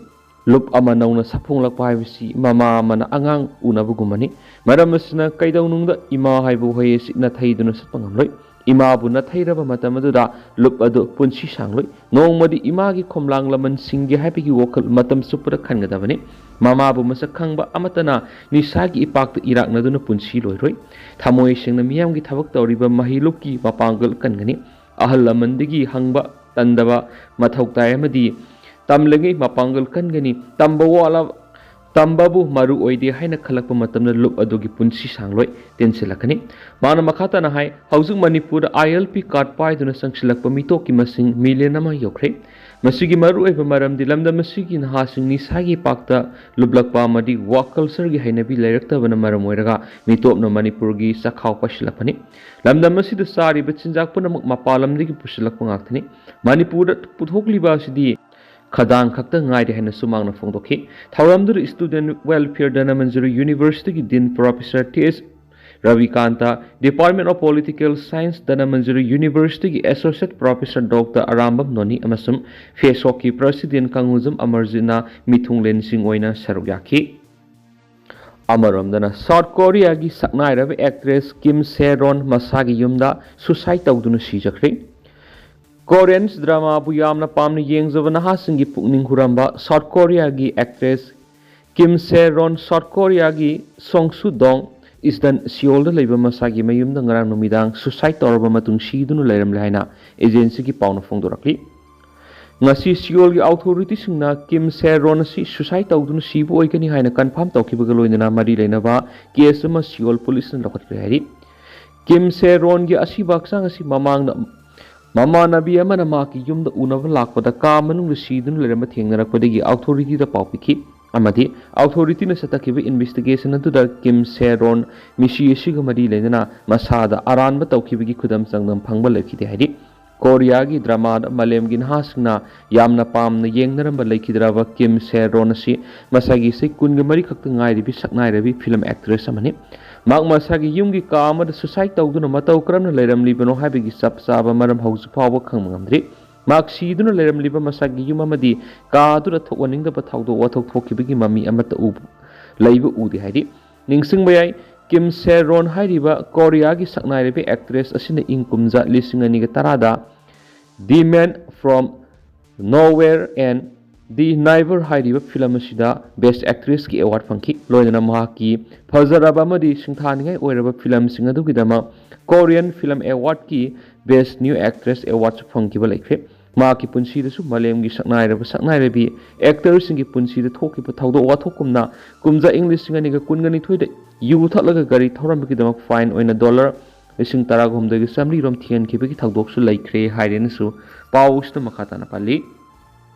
ꯂꯨꯞ ꯑꯃ ꯅꯧꯅ ꯁꯥꯐꯣꯡꯂꯛꯄ ꯍꯥꯏꯕꯁꯤ ꯃꯃꯥ ꯑꯃꯅ ꯑꯉꯥꯡ ꯎꯅꯕꯒꯨꯝꯕꯅꯤ꯫ ꯃꯔꯝ ꯑꯁꯤꯅ ꯀꯩꯗꯧꯅꯨꯡꯗ ꯏꯃꯥ ꯍꯥꯏꯕ ꯋꯥꯍꯩ ꯑꯁꯤ ꯅꯥꯊꯩꯗꯨꯅ ꯆꯠꯄ ꯉꯝꯂꯣꯏ꯫ ꯏꯃꯥꯕꯨ ꯅꯥꯊꯩꯔꯕ ꯃꯇꯝ ꯑꯗꯨꯗ ꯂꯨꯞ ꯑꯗꯨ ꯄꯨꯟꯁꯤ ꯁꯥꯡꯂꯣꯏ꯫ ꯅꯣꯡꯃꯗꯤ ꯏꯃꯥꯒꯤ ꯈꯣꯝꯂꯥꯡ ꯂꯃꯟ ꯁꯤꯡꯒꯦ ꯍꯥꯏꯕꯒꯤ ꯋꯥꯈꯜ ꯃꯇꯝ ꯆꯨꯞꯄꯗ ꯈꯟꯒꯗꯕꯅꯤ꯫ ꯃꯃꯥꯕꯨ ꯃꯁꯛ ꯈꯪꯕ ꯑꯃꯠꯇꯅ ꯅꯤꯁꯥꯒꯤ ꯏꯄꯥꯛꯇ ꯏꯔꯥꯛꯅꯗꯨꯅ ꯄꯨꯟꯁꯤ ꯂꯣꯏꯔꯣꯏ꯫ ꯊꯃꯣꯏ ꯁꯦꯡꯅ ꯃꯤꯌꯥꯝꯒꯤ ꯊꯕꯛ ꯇꯧꯔꯤꯕ ꯃꯍꯩ ꯂꯨꯞꯀꯤ ꯃꯄꯥꯡꯒꯜ ꯀꯟꯒꯅꯤ꯫ ꯑꯍꯜ ꯂꯃꯟꯗꯒꯤ ꯍꯪꯕ ꯇꯟꯗꯕ ꯃꯊꯧ ꯇꯥꯏ ꯑꯃꯗꯤ ꯇꯝꯂꯤꯉꯩ ꯃꯄꯥꯡꯒꯜ ꯀꯟꯒꯅꯤ꯫ ꯇꯝꯕ ꯋꯥꯠꯂ-, ꯇꯝꯕꯕꯨ ꯃꯔꯨ ꯑꯣꯏꯗꯦ ꯍꯥꯏꯅ ꯈꯜꯂꯛꯄ ꯃꯇꯝꯗ ꯂꯨꯞ ꯑꯗꯨꯒꯤ ꯄꯨꯟꯁꯤ ꯁꯥꯡꯂꯣꯏ, ꯇꯦꯟꯁꯤꯜꯂꯛꯀꯅꯤ꯫ ꯃꯥꯅ ꯃꯈꯥ ꯇꯥꯅ ꯍꯥꯏ, ꯍꯧꯖꯤꯛ ꯃꯅꯤꯄꯨꯔꯗ ILP card ꯄꯥꯏꯗꯨꯅ ꯆꯪꯁꯤꯜꯂꯛꯄ ꯃꯤꯇꯣꯞꯀꯤ ꯃꯁꯤꯡ ꯃꯤꯂꯤꯌꯟ ꯑꯃ ꯌꯧꯈ꯭ꯔꯦ꯫ ꯃꯁꯤꯒꯤ ꯃꯔꯨꯑꯣꯏꯕ ꯃꯔꯝꯗꯤ ꯂꯝꯗꯝ ꯑꯁꯤꯒꯤ ꯅꯍꯥꯁꯤꯡ ꯅꯤꯁꯥꯒꯤ ꯄꯥꯛꯇ ꯂꯨꯞꯂꯛꯄ ꯑꯃꯗꯤ work culture ꯒꯤ ꯍꯩꯅꯕꯤ ꯂꯩꯔꯛꯇꯕꯅ ꯃꯔꯝ ꯑꯣꯏꯔꯒ ꯃꯤꯇꯣꯞꯅ ꯃꯅꯤꯄꯨꯔꯒꯤ ꯆꯈꯥꯎ ꯄꯥꯏꯁꯤꯜꯂꯛꯄꯅꯤ꯫ ꯂꯝꯗꯝ ꯑꯁꯤꯗ ꯆꯥꯔꯤꯕ ꯆꯤꯟꯖꯥꯛ ꯄꯨꯝꯅꯃꯛ ꯃꯄꯥꯟ ꯂꯝꯗꯒꯤ ꯄꯨꯁꯤꯜꯂꯛꯄ ꯉꯥꯛꯇꯅꯤ꯫ ꯃꯅꯤꯄꯨꯔꯗ ꯄꯨꯊꯣꯛꯂꯤꯕ ꯑꯁꯤꯗꯤ ꯈꯗꯥꯡ ꯈꯛꯇ ꯉꯥꯏꯔꯦ ꯍꯥꯏꯅꯁꯨ ꯃꯍꯥꯛꯅ ꯐꯣꯡꯗꯣꯛꯈꯤ꯫ ꯊꯧꯔꯝꯗꯨꯗ Student Welfare ꯙꯅꯃꯟꯖꯨꯔꯤ University ꯒꯤ Dean Professor T S Rabikanta, Department of Political Science Dhanamanjuri University ꯒꯤ Associate Professor Doctor ꯑꯔꯥꯝꯕꯝ ꯅꯣꯅꯤ ꯑꯃꯁꯨꯡ ꯐꯦꯁꯣꯛꯀꯤ President ꯀꯪꯉꯨꯖꯝ ꯑꯃꯔꯖꯤꯠꯅ ꯃꯤꯊꯨꯡꯂꯦꯟꯁꯤꯡ ꯑꯣꯏꯅ ꯁꯔꯨꯛ ꯌꯥꯈꯤ꯫ ꯑꯃꯔꯣꯝꯗꯅ ꯁꯥꯎꯠ ꯀꯣꯔꯤꯌꯥꯒꯤ ꯁꯛꯅꯥꯏꯔꯕ actress ꯀꯤꯝ ꯁꯦ ꯔꯣꯟ ꯃꯁꯥꯒꯤ ꯌꯨꯝꯗ suicide ꯇꯧꯗꯨꯅ ꯁꯤꯖꯈ꯭ꯔꯦ꯫ Korean drama ꯕꯨ ꯌꯥꯝꯅ ꯄꯥꯝꯅ ꯌꯦꯡꯖꯕ ꯅꯍꯥꯁꯤꯡꯒꯤ ꯄꯨꯛꯅꯤꯡ ꯍꯨꯔꯝꯕ ꯁꯥꯎꯠ ꯀꯣꯔꯤꯌꯥꯒꯤ actress ꯀꯤꯝ ꯁꯦ ꯔꯣꯟ ꯁꯥꯎꯠ ꯀꯣꯔꯤꯌꯥꯒꯤ ꯁꯣꯡꯁꯨꯗꯣꯡ ꯏꯁꯇꯟ ꯁꯤꯑꯣꯜꯗ ꯂꯩꯕ ꯃꯁꯥꯒꯤ ꯃꯌꯨꯝꯗ ꯉꯔꯥꯡ ꯅꯨꯃꯤꯗꯥꯡ suicide ꯇꯧꯔꯕ ꯃꯇꯨꯡ ꯁꯤꯗꯨꯅ ꯂꯩꯔꯝꯂꯦ ꯍꯥꯏꯅ agency ꯒꯤ ꯄꯥꯎꯅ ꯐꯣꯡꯗꯣꯔꯛꯂꯤ꯫ ꯉꯁꯤ ꯁꯤꯑꯣꯜꯒꯤ authority ꯁꯤꯡꯅ ꯀꯤꯝ ꯁꯦ ꯔꯣꯟ ꯑꯁꯤ suicide ꯇꯧꯗꯨꯅ ꯁꯤꯕ ꯑꯣꯏꯒꯅꯤ ꯍꯥꯏꯅ confirm ꯇꯧꯈꯤꯕꯒ ꯂꯣꯏꯅꯅ ꯃꯔꯤ ꯂꯩꯅꯕ case ꯑꯃ ꯁꯤꯑꯣꯜ police ꯅ ꯂꯧꯈꯠꯈ꯭ꯔꯦ ꯍꯥꯏꯔꯤ꯫ ꯀꯤꯝ ꯁꯦ ꯔꯣꯟꯒꯤ ꯑꯁꯤꯕ ꯍꯛꯆꯥꯡ ꯑꯁꯤ ꯃꯃꯥꯡꯗ ꯃꯃꯥꯟꯅꯕꯤ ꯑꯃꯅ ꯃꯍꯥꯛꯀꯤ ꯌꯨꯝꯗ ꯎꯅꯕ ꯂꯥꯛꯄꯗ ꯀꯥ ꯃꯅꯨꯡꯗ ꯁꯤꯗꯨꯅ ꯂꯩꯔꯝꯕ ꯊꯦꯡꯅꯔꯛꯄꯗꯒꯤ authority ꯗ ꯄꯥꯎ ꯄꯤꯈꯤ꯫ ꯑꯃꯗꯤ ꯑꯣꯊꯣꯔꯤꯇꯤꯅ ꯆꯠꯊꯈꯤꯕ ꯏꯟꯚꯦꯁꯇꯤꯒꯦꯁꯟ ꯑꯗꯨꯗ ꯀꯤꯝ ꯁꯦ ꯔꯣꯟ ꯃꯤꯁꯤ ꯑꯁꯤꯒ ꯃꯔꯤ ꯂꯩꯅꯅ ꯃꯁꯥꯗ ꯑꯔꯥꯟꯕ ꯇꯧꯈꯤꯕꯒꯤ ꯈꯨꯗꯝ ꯆꯥꯡꯗꯝ ꯐꯪꯕ ꯂꯩꯈꯤꯗꯦ ꯍꯥꯏꯔꯤ꯫ ꯀꯣꯔꯤꯌꯥꯒꯤ ꯗ꯭ꯔꯃꯥꯗ ꯃꯥꯂꯦꯝꯒꯤ ꯅꯍꯥꯁꯤꯡꯅ ꯌꯥꯝꯅ ꯄꯥꯝꯅ ꯌꯦꯡꯅꯔꯝꯕ ꯂꯩꯈꯤꯗ꯭ꯔꯕ ꯀꯤꯝ ꯁꯦ ꯔꯣꯟ ꯑꯁꯤ ꯃꯁꯥꯒꯤ ꯆꯍꯤ ꯀꯨꯟꯒ ꯃꯔꯤ ꯈꯛꯇ ꯉꯥꯏꯔꯤꯕꯤ ꯁꯛꯅꯥꯏꯔꯕꯤ ꯐꯤꯂꯝ ꯑꯦꯛꯇ꯭ꯔꯦꯁ ꯑꯃꯅꯤ꯫ ꯃꯍꯥꯛ ꯃꯁꯥꯒꯤ ꯌꯨꯝꯒꯤ ꯀꯥ ꯑꯃꯗ ꯁꯨꯁꯥꯏꯠ ꯇꯧꯗꯨꯅ ꯃꯇꯧ ꯀꯔꯝꯅ ꯂꯩꯔꯝꯂꯤꯕꯅꯣ ꯍꯥꯏꯕꯒꯤ ꯆꯞ ꯆꯥꯕ ꯃꯔꯝ ꯍꯧꯖꯤꯛ ꯐꯥꯎꯕ ꯈꯪꯕ ꯉꯝꯗ꯭ꯔꯤ꯫ ꯃꯍꯥꯛ ꯁꯤꯗꯨꯅ ꯂꯩꯔꯝꯂꯤꯕ ꯃꯁꯥꯒꯤ ꯌꯨꯝ ꯑꯃꯗꯤ ꯀꯥ ꯑꯗꯨꯗ ꯊꯣꯛꯍꯟꯅꯤꯡꯗꯕ ꯊꯧꯗꯣꯛ ꯋꯥꯊꯣꯛ ꯊꯣꯛꯈꯤꯕꯒꯤ ꯃꯃꯤ ꯑꯃꯠꯇ ꯎꯕ ꯂꯩꯕ ꯎꯗꯦ ꯍꯥꯏꯔꯤ꯫ ꯅꯤꯡꯁꯤꯡꯕ ꯌꯥꯏ, ꯀꯤꯝ ꯁꯦ ꯔꯣꯟ ꯍꯥꯏꯔꯤꯕ ꯀꯣꯔꯤꯌꯥꯒꯤ ꯁꯛꯅꯥꯏꯔꯕꯤ ꯑꯦꯛꯇ꯭ꯔꯦꯁ ꯑꯁꯤꯅ ꯏꯪ ꯀꯨꯝꯖꯥ ꯂꯤꯁꯤꯡ ꯑꯅꯤꯒ ꯇꯔꯥꯗ The Man from Nowhere and The Neighbor ꯍꯥꯏꯔꯤꯕ ꯐꯤꯂꯝ ꯑꯁꯤꯗ ꯕꯦꯁ ꯑꯦꯛꯇ꯭ꯔꯦꯁꯀꯤ ꯑꯦꯋꯥꯔꯗ ꯐꯪꯈꯤ꯫ ꯂꯣꯏꯅꯅ ꯃꯍꯥꯛꯀꯤ ꯐꯖꯔꯕ ꯑꯃꯗꯤ ꯁꯤꯡꯊꯥꯅꯤꯡꯉꯥꯏ ꯑꯣꯏꯔꯕ ꯐꯤꯂꯝꯁꯤꯡ ꯑꯗꯨꯒꯤꯗꯃꯛ ꯀꯣꯔꯤꯌꯟ ꯐꯤꯂꯝ ꯑꯦꯋꯥꯔꯗꯀꯤ ꯕꯦꯁ ꯅ꯭ꯌꯨ ꯑꯦꯛꯇ꯭ꯔꯦꯁ ꯑꯦꯋꯥꯔꯗꯁꯨ ꯐꯪꯈꯤꯕ ꯂꯩꯈ꯭ꯔꯦ꯫ ꯃꯍꯥꯛꯀꯤ ꯄꯨꯟꯁꯤꯗꯁꯨ ꯃꯥꯂꯦꯝꯒꯤ ꯁꯛꯅꯥꯏꯔꯕ ꯁꯛꯅꯥꯏꯔꯕꯤ ꯑꯦꯛꯇꯔꯁꯤꯡꯒꯤ ꯄꯨꯟꯁꯤꯗ ꯊꯣꯛꯈꯤꯕ ꯊꯧꯗꯣꯛ ꯋꯥꯊꯣꯛꯀꯨꯝꯅ ꯀꯨꯝꯖꯥ ꯏꯪ ꯂꯤꯁꯤꯡ ꯑꯅꯤꯒ ꯀꯨꯟꯒ ꯅꯤꯊꯣꯏꯗ ꯌꯨ ꯊꯛꯂꯒ ꯒꯥꯔꯤ ꯊꯧꯔꯝꯕꯒꯤꯗꯃꯛ ꯐꯥꯏꯟ ꯑꯣꯏꯅ ꯗꯣꯂꯔ ꯂꯤꯁꯤꯡ ꯇꯔꯥꯒ ꯍꯨꯝꯗꯣꯏꯒ ꯆꯥꯃꯔꯤꯔꯣꯝ ꯊꯤꯍꯟꯈꯤꯕꯒꯤ ꯊꯧꯗꯣꯛꯁꯨ ꯂꯩꯈ꯭ꯔꯦ ꯍꯥꯏꯔꯦꯅꯁꯨ ꯄꯥꯎ ꯑꯁꯤꯗ ꯃꯈꯥ ꯇꯥꯅ ꯄꯜꯂꯤ꯫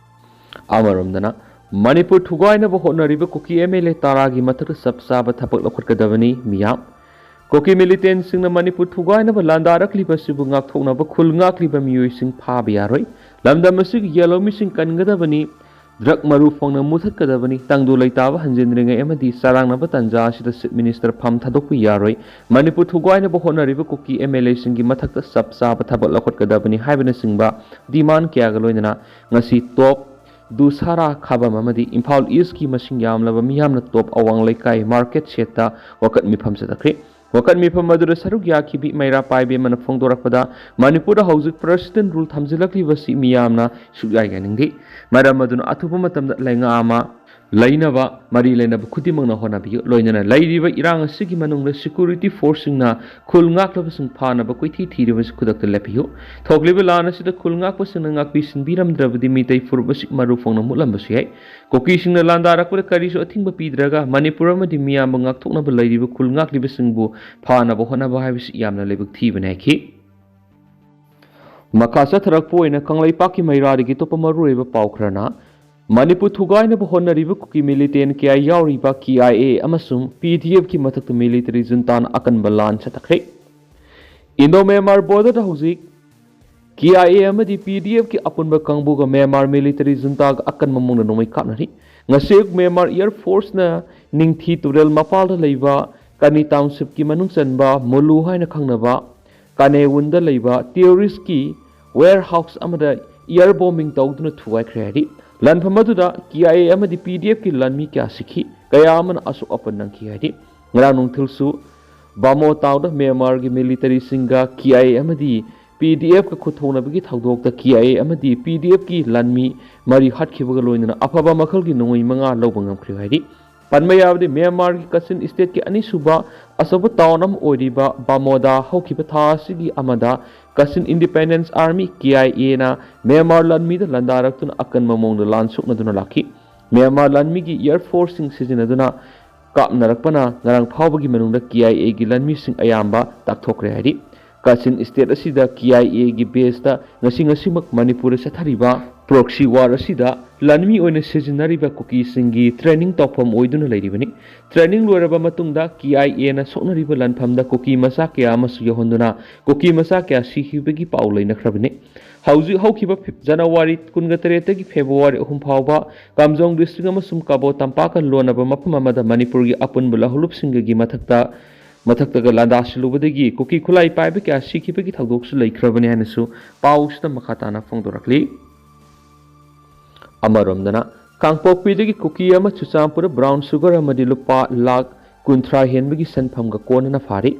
ꯑꯃꯔꯣꯝꯗꯅ ꯃꯅꯤꯄꯨꯔ ꯊꯨꯒꯥꯏꯅꯕ ꯍꯣꯠꯅꯔꯤꯕ ꯀꯨꯀꯤ ꯑꯦꯝ ꯑꯦꯜ ꯑꯦ ꯇꯔꯥꯒꯤ ꯃꯊꯛꯇ ꯆꯞ ꯆꯥꯕ ꯊꯕꯛ ꯂꯧꯈꯠꯀꯗꯕꯅꯤ ꯃꯤꯌꯥꯝ꯫ ꯀꯨꯀꯤ ꯃꯤꯂꯤꯇꯦꯟꯁꯤꯡꯅ ꯃꯅꯤꯄꯨꯔ ꯊꯨꯒꯥꯏꯅꯕ ꯂꯥꯟꯗꯥꯔꯛꯂꯤꯕ ꯑꯁꯤꯕꯨ ꯉꯥꯛꯊꯣꯛꯅꯕ ꯈꯨꯜ ꯉꯥꯛꯂꯤꯕ ꯃꯤꯑꯣꯏꯁꯤꯡ ꯐꯥꯕ ꯌꯥꯔꯣꯏ꯫ ꯂꯝꯗꯝ ꯑꯁꯤꯒꯤ ꯌꯦꯜꯍꯧꯃꯤꯁꯤꯡ ꯀꯟꯒꯗꯕꯅꯤ꯫ ꯗ꯭ꯔꯒ ꯃꯔꯨ ꯐꯪꯅ ꯃꯨꯊꯠꯀꯗꯕꯅꯤ꯫ ꯇꯪꯗꯨ ꯂꯩꯇꯥꯕ ꯍꯟꯖꯤꯟꯗ꯭ꯔꯤꯉꯩ ꯑꯃꯗꯤ ꯆꯔꯥꯡꯅꯕ ꯇꯥꯟꯖꯥ ꯑꯁꯤꯗ ꯆꯤꯐ ꯃꯤꯅꯤꯁꯇꯔ ꯐꯝ ꯊꯥꯗꯣꯛꯄ ꯌꯥꯔꯣꯏ꯫ ꯃꯅꯤꯄꯨꯔ ꯊꯨꯒꯥꯏꯅꯕ ꯍꯣꯠꯅꯔꯤꯕ ꯀꯨꯀꯤ ꯑꯦꯝ ꯑꯦꯜ ꯑꯦꯁꯤꯡꯒꯤ ꯃꯊꯛꯇ ꯆꯞ ꯆꯥꯕ ꯊꯕꯛ ꯂꯧꯈꯠꯀꯗꯕꯅꯤ ꯍꯥꯏꯕꯅꯆꯤꯡꯕ ꯗꯤꯃꯥꯟ ꯀꯌꯥꯒ ꯂꯣꯏꯅꯅ ꯉꯁꯤ ꯇꯣꯞ ꯗꯨꯁꯥꯔꯥ ꯈꯥꯕꯝ ꯑꯃꯗꯤ ꯏꯝꯐꯥꯜ ꯏꯁꯀꯤ ꯃꯁꯤꯡ ꯌꯥꯝꯂꯕ ꯃꯤꯌꯥꯝꯅ ꯇꯣꯞ ꯑꯋꯥꯡ ꯂꯩꯀꯥꯏ ꯃꯥꯔꯀꯦꯠ ꯁꯦꯠꯇ ꯋꯥꯀꯠ ꯃꯤꯐꯝ ꯆꯠꯊꯈ꯭ꯔꯦ꯫ ꯋꯥꯀꯠ ꯃꯤꯐꯝ ꯑꯗꯨꯗ ꯁꯔꯨꯛ ꯌꯥꯈꯤꯕꯤ ꯃꯩꯔꯥ ꯄꯥꯏꯕꯤ ꯑꯃꯅ ꯐꯣꯡꯗꯣꯔꯛꯄꯗ, ꯃꯅꯤꯄꯨꯔꯗ ꯍꯧꯖꯤꯛ ꯄ꯭ꯔꯁꯤꯗꯦꯟ ꯔꯨꯜ ꯊꯝꯖꯤꯜꯂꯛꯂꯤꯕꯁꯤ ꯃꯤꯌꯥꯝꯅ ꯁꯨꯛꯌꯥ ꯌꯥꯅꯤꯡꯗꯦ꯫ ꯃꯔꯝ ꯑꯗꯨꯅ ꯑꯊꯨꯕ ꯃꯇꯝꯗ ꯂꯩꯉꯥꯛ ꯑꯃ ꯂꯩꯅꯕ ꯃꯔꯤ ꯂꯩꯅꯕ ꯈꯨꯗꯤꯡꯃꯛꯅ ꯍꯣꯠꯅꯕꯤꯌꯨ꯫ ꯂꯣꯏꯅꯅ ꯂꯩꯔꯤꯕ ꯏꯔꯥꯡ ꯑꯁꯤꯒꯤ ꯃꯅꯨꯡꯗ ꯁꯦꯀ꯭ꯌꯨꯔꯤꯇꯤ ꯐꯣꯔꯁꯁꯤꯡꯅ ꯈꯨꯜ ꯉꯥꯛꯂꯕꯁꯤꯡ ꯐꯥꯅꯕ ꯀꯣꯏꯊꯤ ꯊꯤꯔꯤꯕꯁꯤ ꯈꯨꯗꯛꯇ ꯂꯦꯞꯄꯤꯌꯨ꯫ ꯊꯣꯛꯂꯤꯕ ꯂꯥꯟ ꯑꯁꯤꯗ ꯈꯨꯜ ꯉꯥꯛꯄꯁꯤꯡꯅ ꯉꯥꯛꯄꯤ ꯁꯤꯟꯕꯤꯔꯝꯗ꯭ꯔꯕꯗꯤ ꯃꯤꯇꯩ ꯐꯨꯔꯨꯞ ꯑꯁꯤ ꯃꯔꯨ ꯐꯪꯅ ꯃꯨꯠꯂꯝꯕꯁꯨ ꯌꯥꯏ꯫ ꯀꯨꯀꯤꯁꯤꯡꯅ ꯂꯥꯟꯗꯥꯔꯛꯄꯗ ꯀꯔꯤꯁꯨ ꯑꯊꯤꯡꯕ ꯄꯤꯗ꯭ꯔꯒ ꯃꯅꯤꯄꯨꯔ ꯑꯃꯗꯤ ꯃꯤꯌꯥꯝꯕ ꯉꯥꯛꯊꯣꯛꯅꯕ ꯂꯩꯔꯤꯕ ꯈꯨꯜ ꯉꯥꯛꯂꯤꯕꯁꯤꯡꯕꯨ ꯐꯥꯅꯕ ꯍꯣꯠꯅꯕ ꯍꯥꯏꯕꯁꯤ ꯌꯥꯝꯅ ꯂꯥꯏꯕꯛ ꯊꯤꯕꯅꯤ ꯍꯥꯏꯈꯤ꯫ ꯃꯈꯥ ꯆꯠꯊꯔꯛꯄ ꯑꯣꯏꯅ ꯀꯪꯂꯩꯄꯥꯛꯀꯤ ꯃꯩꯔꯥꯗꯒꯤ ꯑꯇꯣꯞꯄ ꯃꯔꯨꯑꯣꯏꯕ ꯄꯥꯎ ꯈꯔꯅ, ꯃꯅꯤꯄꯨꯔ ꯊꯨꯒꯥꯏꯅꯕ ꯍꯣꯠꯅꯔꯤꯕ ꯀꯨꯀꯤ ꯃꯤꯂꯤꯇꯦꯟ ꯀꯌꯥ ꯌꯥꯎꯔꯤꯕ ꯀꯦ ꯑꯥꯏ ꯑꯦ ꯑꯃꯁꯨꯡ ꯄꯤ ꯗꯤ ꯑꯦꯐꯀꯤ ꯃꯊꯛꯇ ꯃꯤꯂꯤꯇꯔꯤ ꯖꯨꯟꯇꯥꯅ ꯑꯀꯟꯕ ꯂꯥꯟ ꯆꯠꯊꯈ꯭ꯔꯦ꯫ ꯏꯟꯗꯣ ꯃ꯭ꯌꯥꯟꯃꯥꯔ ꯕꯣꯔꯗꯔꯗ ꯍꯧꯖꯤꯛ ꯀꯦ ꯑꯥꯏ ꯑꯦ ꯑꯃꯗꯤ ꯄꯤ ꯗꯤ ꯑꯦꯐꯀꯤ ꯑꯄꯨꯟꯕ ꯀꯥꯡꯕꯨꯒ ꯃ꯭ꯌꯥꯟꯃꯥꯔ ꯃꯤꯂꯤꯇꯔꯤ ꯖꯨꯟꯇꯥꯒ ꯑꯀꯟꯕ ꯃꯑꯣꯡꯗ ꯅꯣꯡꯃꯩ ꯀꯥꯞꯅꯔꯤ꯫ ꯉꯁꯤ ꯑꯌꯨꯛ ꯃ꯭ꯌꯥꯟꯃꯥꯔ ꯑꯦꯌꯔ ꯐꯣꯔꯁꯅ ꯅꯤꯡꯊꯤ ꯇꯨꯔꯦꯜ ꯃꯄꯥꯜꯗ ꯂꯩꯕ ꯀꯅꯤ ꯇꯥꯎꯟꯁꯤꯞꯀꯤ ꯃꯅꯨꯡ ꯆꯟꯕ ꯃꯨꯂꯨ ꯍꯥꯏꯅ ꯈꯪꯅꯕ ꯀꯥꯅꯦꯋꯨꯟꯗ ꯂꯩꯕ ꯇꯦꯔꯣꯔꯤꯁꯀꯤ ꯋꯦꯌꯔ ꯍꯥꯎꯁ ꯑꯃꯗ ꯑꯦꯌꯔ ꯕꯣꯝꯕꯤꯡ ꯇꯧꯗꯨꯅ ꯊꯨꯒꯥꯏꯈ꯭ꯔꯦ ꯍꯥꯏꯔꯤ꯫ ꯂꯥꯟꯐꯝ ꯑꯗꯨꯗ ꯀꯦ ꯑꯥꯏ ꯑꯦ ꯑꯃꯗꯤ ꯄꯤ ꯗꯤ ꯑꯦꯐꯀꯤ ꯂꯥꯟꯃꯤ ꯀꯌꯥ ꯁꯤꯈꯤ, ꯀꯌꯥ ꯑꯃꯅ ꯑꯁꯣꯛ ꯑꯄꯟ ꯅꯪꯈꯤ ꯍꯥꯏꯔꯤ꯫ ꯉꯔꯥꯡ ꯅꯨꯡꯊꯤꯜꯁꯨ ꯕꯥꯃꯣ ꯇꯥꯎꯗ ꯃ꯭ꯌꯥꯟꯃꯥꯔꯒꯤ ꯃꯤꯂꯤꯇꯔꯤꯁꯤꯡꯒ ꯀꯦ ꯑꯥꯏ ꯑꯦ ꯑꯃꯗꯤ ꯄꯤ ꯗꯤ ꯑꯦꯐꯀ ꯈꯨꯠꯊꯣꯛꯅꯕꯒꯤ ꯊꯧꯗꯣꯛꯇ ꯀꯦ ꯑꯥꯏ ꯑꯦ ꯑꯃꯗꯤ ꯄꯤ ꯗꯤ ꯑꯦꯐꯀꯤ ꯂꯥꯟꯃꯤ ꯃꯔꯤ ꯍꯥꯠꯈꯤꯕꯒ ꯂꯣꯏꯅꯅ ꯑꯐꯕ ꯃꯈꯜꯒꯤ ꯅꯣꯡꯃꯩ ꯃꯉꯥ ꯂꯧꯕ ꯉꯝꯈ꯭ꯔꯦ ꯍꯥꯏꯔꯤ꯫ ꯄꯟꯕ ꯌꯥꯕꯗꯤ ꯃ꯭ꯌꯥꯟꯃꯥꯔꯒꯤ ꯀꯆꯤꯟ ꯁ꯭ꯇꯦꯠꯀꯤ ꯑꯅꯤꯁꯨꯕ ꯑꯆꯧꯕ ꯇꯥꯎꯟ ꯑꯃ ꯑꯣꯏꯔꯤꯕ ꯕꯥꯃꯣꯗ ꯍꯧꯈꯤꯕ ꯊꯥ ꯑꯁꯤꯒꯤ ꯑꯃꯗ ꯀꯆꯤꯟ ꯏꯟꯗꯤꯄꯦꯟꯗꯦꯟꯁ ꯑꯥꯔꯃꯤ, ꯀꯦ ꯑꯥꯏ ꯑꯦꯅ ꯃ꯭ꯌꯥꯟꯃꯥꯔ ꯂꯥꯟꯃꯤꯗ ꯂꯥꯟꯗꯥꯔꯛꯇꯨꯅ ꯑꯀꯟꯕ ꯃꯑꯣꯡꯗ ꯂꯥꯟ ꯁꯣꯛꯅꯗꯨꯅ ꯂꯥꯛꯈꯤ꯫ ꯃ꯭ꯌꯥꯟꯃꯥꯔ ꯂꯥꯟꯃꯤꯒꯤ ꯑꯦꯌꯔ ꯐꯣꯔꯁꯁꯤꯡ ꯁꯤꯖꯤꯟꯅꯗꯨꯅ ꯀꯥꯞꯅꯔꯛꯄꯅ ꯉꯔꯥꯡ ꯐꯥꯎꯕꯒꯤ ꯃꯅꯨꯡꯗ ꯀꯦ ꯑꯥꯏ ꯑꯦꯒꯤ ꯂꯥꯟꯃꯤꯁꯤꯡ ꯑꯌꯥꯝꯕ ꯇꯥꯛꯊꯣꯛꯈ꯭ꯔꯦ ꯍꯥꯏꯔꯤ꯫ ꯀꯆꯤꯟ ꯁ꯭ꯇꯦꯠ ꯑꯁꯤꯗ ꯀꯦ ꯑꯥꯏ ꯑꯦꯒꯤ ꯕꯦꯁꯇ ꯉꯁꯤ ꯉꯁꯤꯃꯛ ꯃꯅꯤꯄꯨꯔꯗ ꯆꯠꯊꯔꯤꯕ ꯄ꯭ꯔꯣꯛꯁꯤ ꯋꯥꯔ ꯑꯁꯤꯗ ꯂꯥꯟꯃꯤ ꯑꯣꯏꯅ ꯁꯤꯖꯤꯟꯅꯔꯤꯕ ꯀꯨꯀꯤꯁꯤꯡꯒꯤ ꯇ꯭ꯔꯦꯅꯤꯡ ꯇꯧꯐꯝ ꯑꯣꯏꯗꯨꯅ ꯂꯩꯔꯤꯕꯅꯤ꯫ ꯇ꯭ꯔꯦꯅꯤꯡ ꯂꯣꯏꯔꯕ ꯃꯇꯨꯡꯗ ꯀꯦ ꯑꯥꯏ ꯑꯦꯅ ꯁꯣꯛꯅꯔꯤꯕ ꯂꯥꯟꯐꯝꯗ ꯀꯨꯀꯤ ꯃꯆꯥ ꯀꯌꯥ ꯑꯃꯁꯨ ꯌꯧꯍꯟꯗꯨꯅ ꯀꯨꯀꯤ ꯃꯆꯥ ꯀꯌꯥ ꯁꯤꯈꯤꯕꯒꯤ ꯄꯥꯎ ꯂꯩꯅꯈ꯭ꯔꯕꯅꯤ꯫ ꯍꯧꯖꯤꯛ ꯍꯧꯈꯤꯕ ꯐꯦ-, ꯖꯅꯋꯥꯔꯤ ꯀꯨꯟꯒ ꯇꯔꯦꯠꯇꯒꯤ ꯐꯦꯕ꯭ꯔꯨꯋꯥꯔꯤ ꯑꯍꯨꯝ ꯐꯥꯎꯕ ꯀꯥꯝꯖꯣꯡ ꯗꯤꯁꯇ꯭ꯔꯤꯛ ꯑꯃꯁꯨꯡ ꯀꯕꯣ ꯇꯝꯄꯥꯛꯀ ꯂꯣꯟꯅꯕ ꯃꯐꯝ ꯑꯃꯗ ꯃꯅꯤꯄꯨꯔꯒꯤ ꯑꯄꯨꯟꯕ ꯂꯍꯧꯂꯨꯞꯁꯤꯡꯒꯤ ꯃꯊꯛꯇ, ꯃꯊꯛꯇꯒ ꯂꯥꯟꯗꯥ ꯁꯤꯜꯂꯨꯕꯗꯒꯤ ꯀꯨꯀꯤ ꯈꯨꯠꯂꯥꯏ ꯄꯥꯏꯕ ꯀꯌꯥ ꯁꯤꯈꯤꯕꯒꯤ ꯊꯧꯗꯣꯛꯁꯨ ꯂꯩꯈ꯭ꯔꯕꯅꯤ ꯍꯥꯏꯅꯁꯨ ꯄꯥꯎꯁꯤꯗ ꯃꯈꯥ ꯇꯥꯅ ꯐꯣꯡꯗꯣꯔꯛꯂꯤ꯫ ꯑꯃꯔꯣꯝꯗꯅ, ꯀꯥꯡꯄꯣꯛꯄꯤꯗꯒꯤ ꯀꯨꯀꯤ ꯑꯃ ꯆꯨꯔꯆꯥꯟꯄꯨꯔꯗ ꯕ꯭ꯔꯥꯎꯟ ꯁꯨꯒꯔ ꯑꯃꯗꯤ ꯂꯨꯄꯥ ꯂꯥꯈ ꯀꯨꯟꯊ꯭ꯔꯥ ꯍꯦꯟꯕꯒꯤ ꯁꯦꯟꯐꯝꯒ ꯀꯣꯟꯅꯅ ꯐꯥꯔꯤ꯫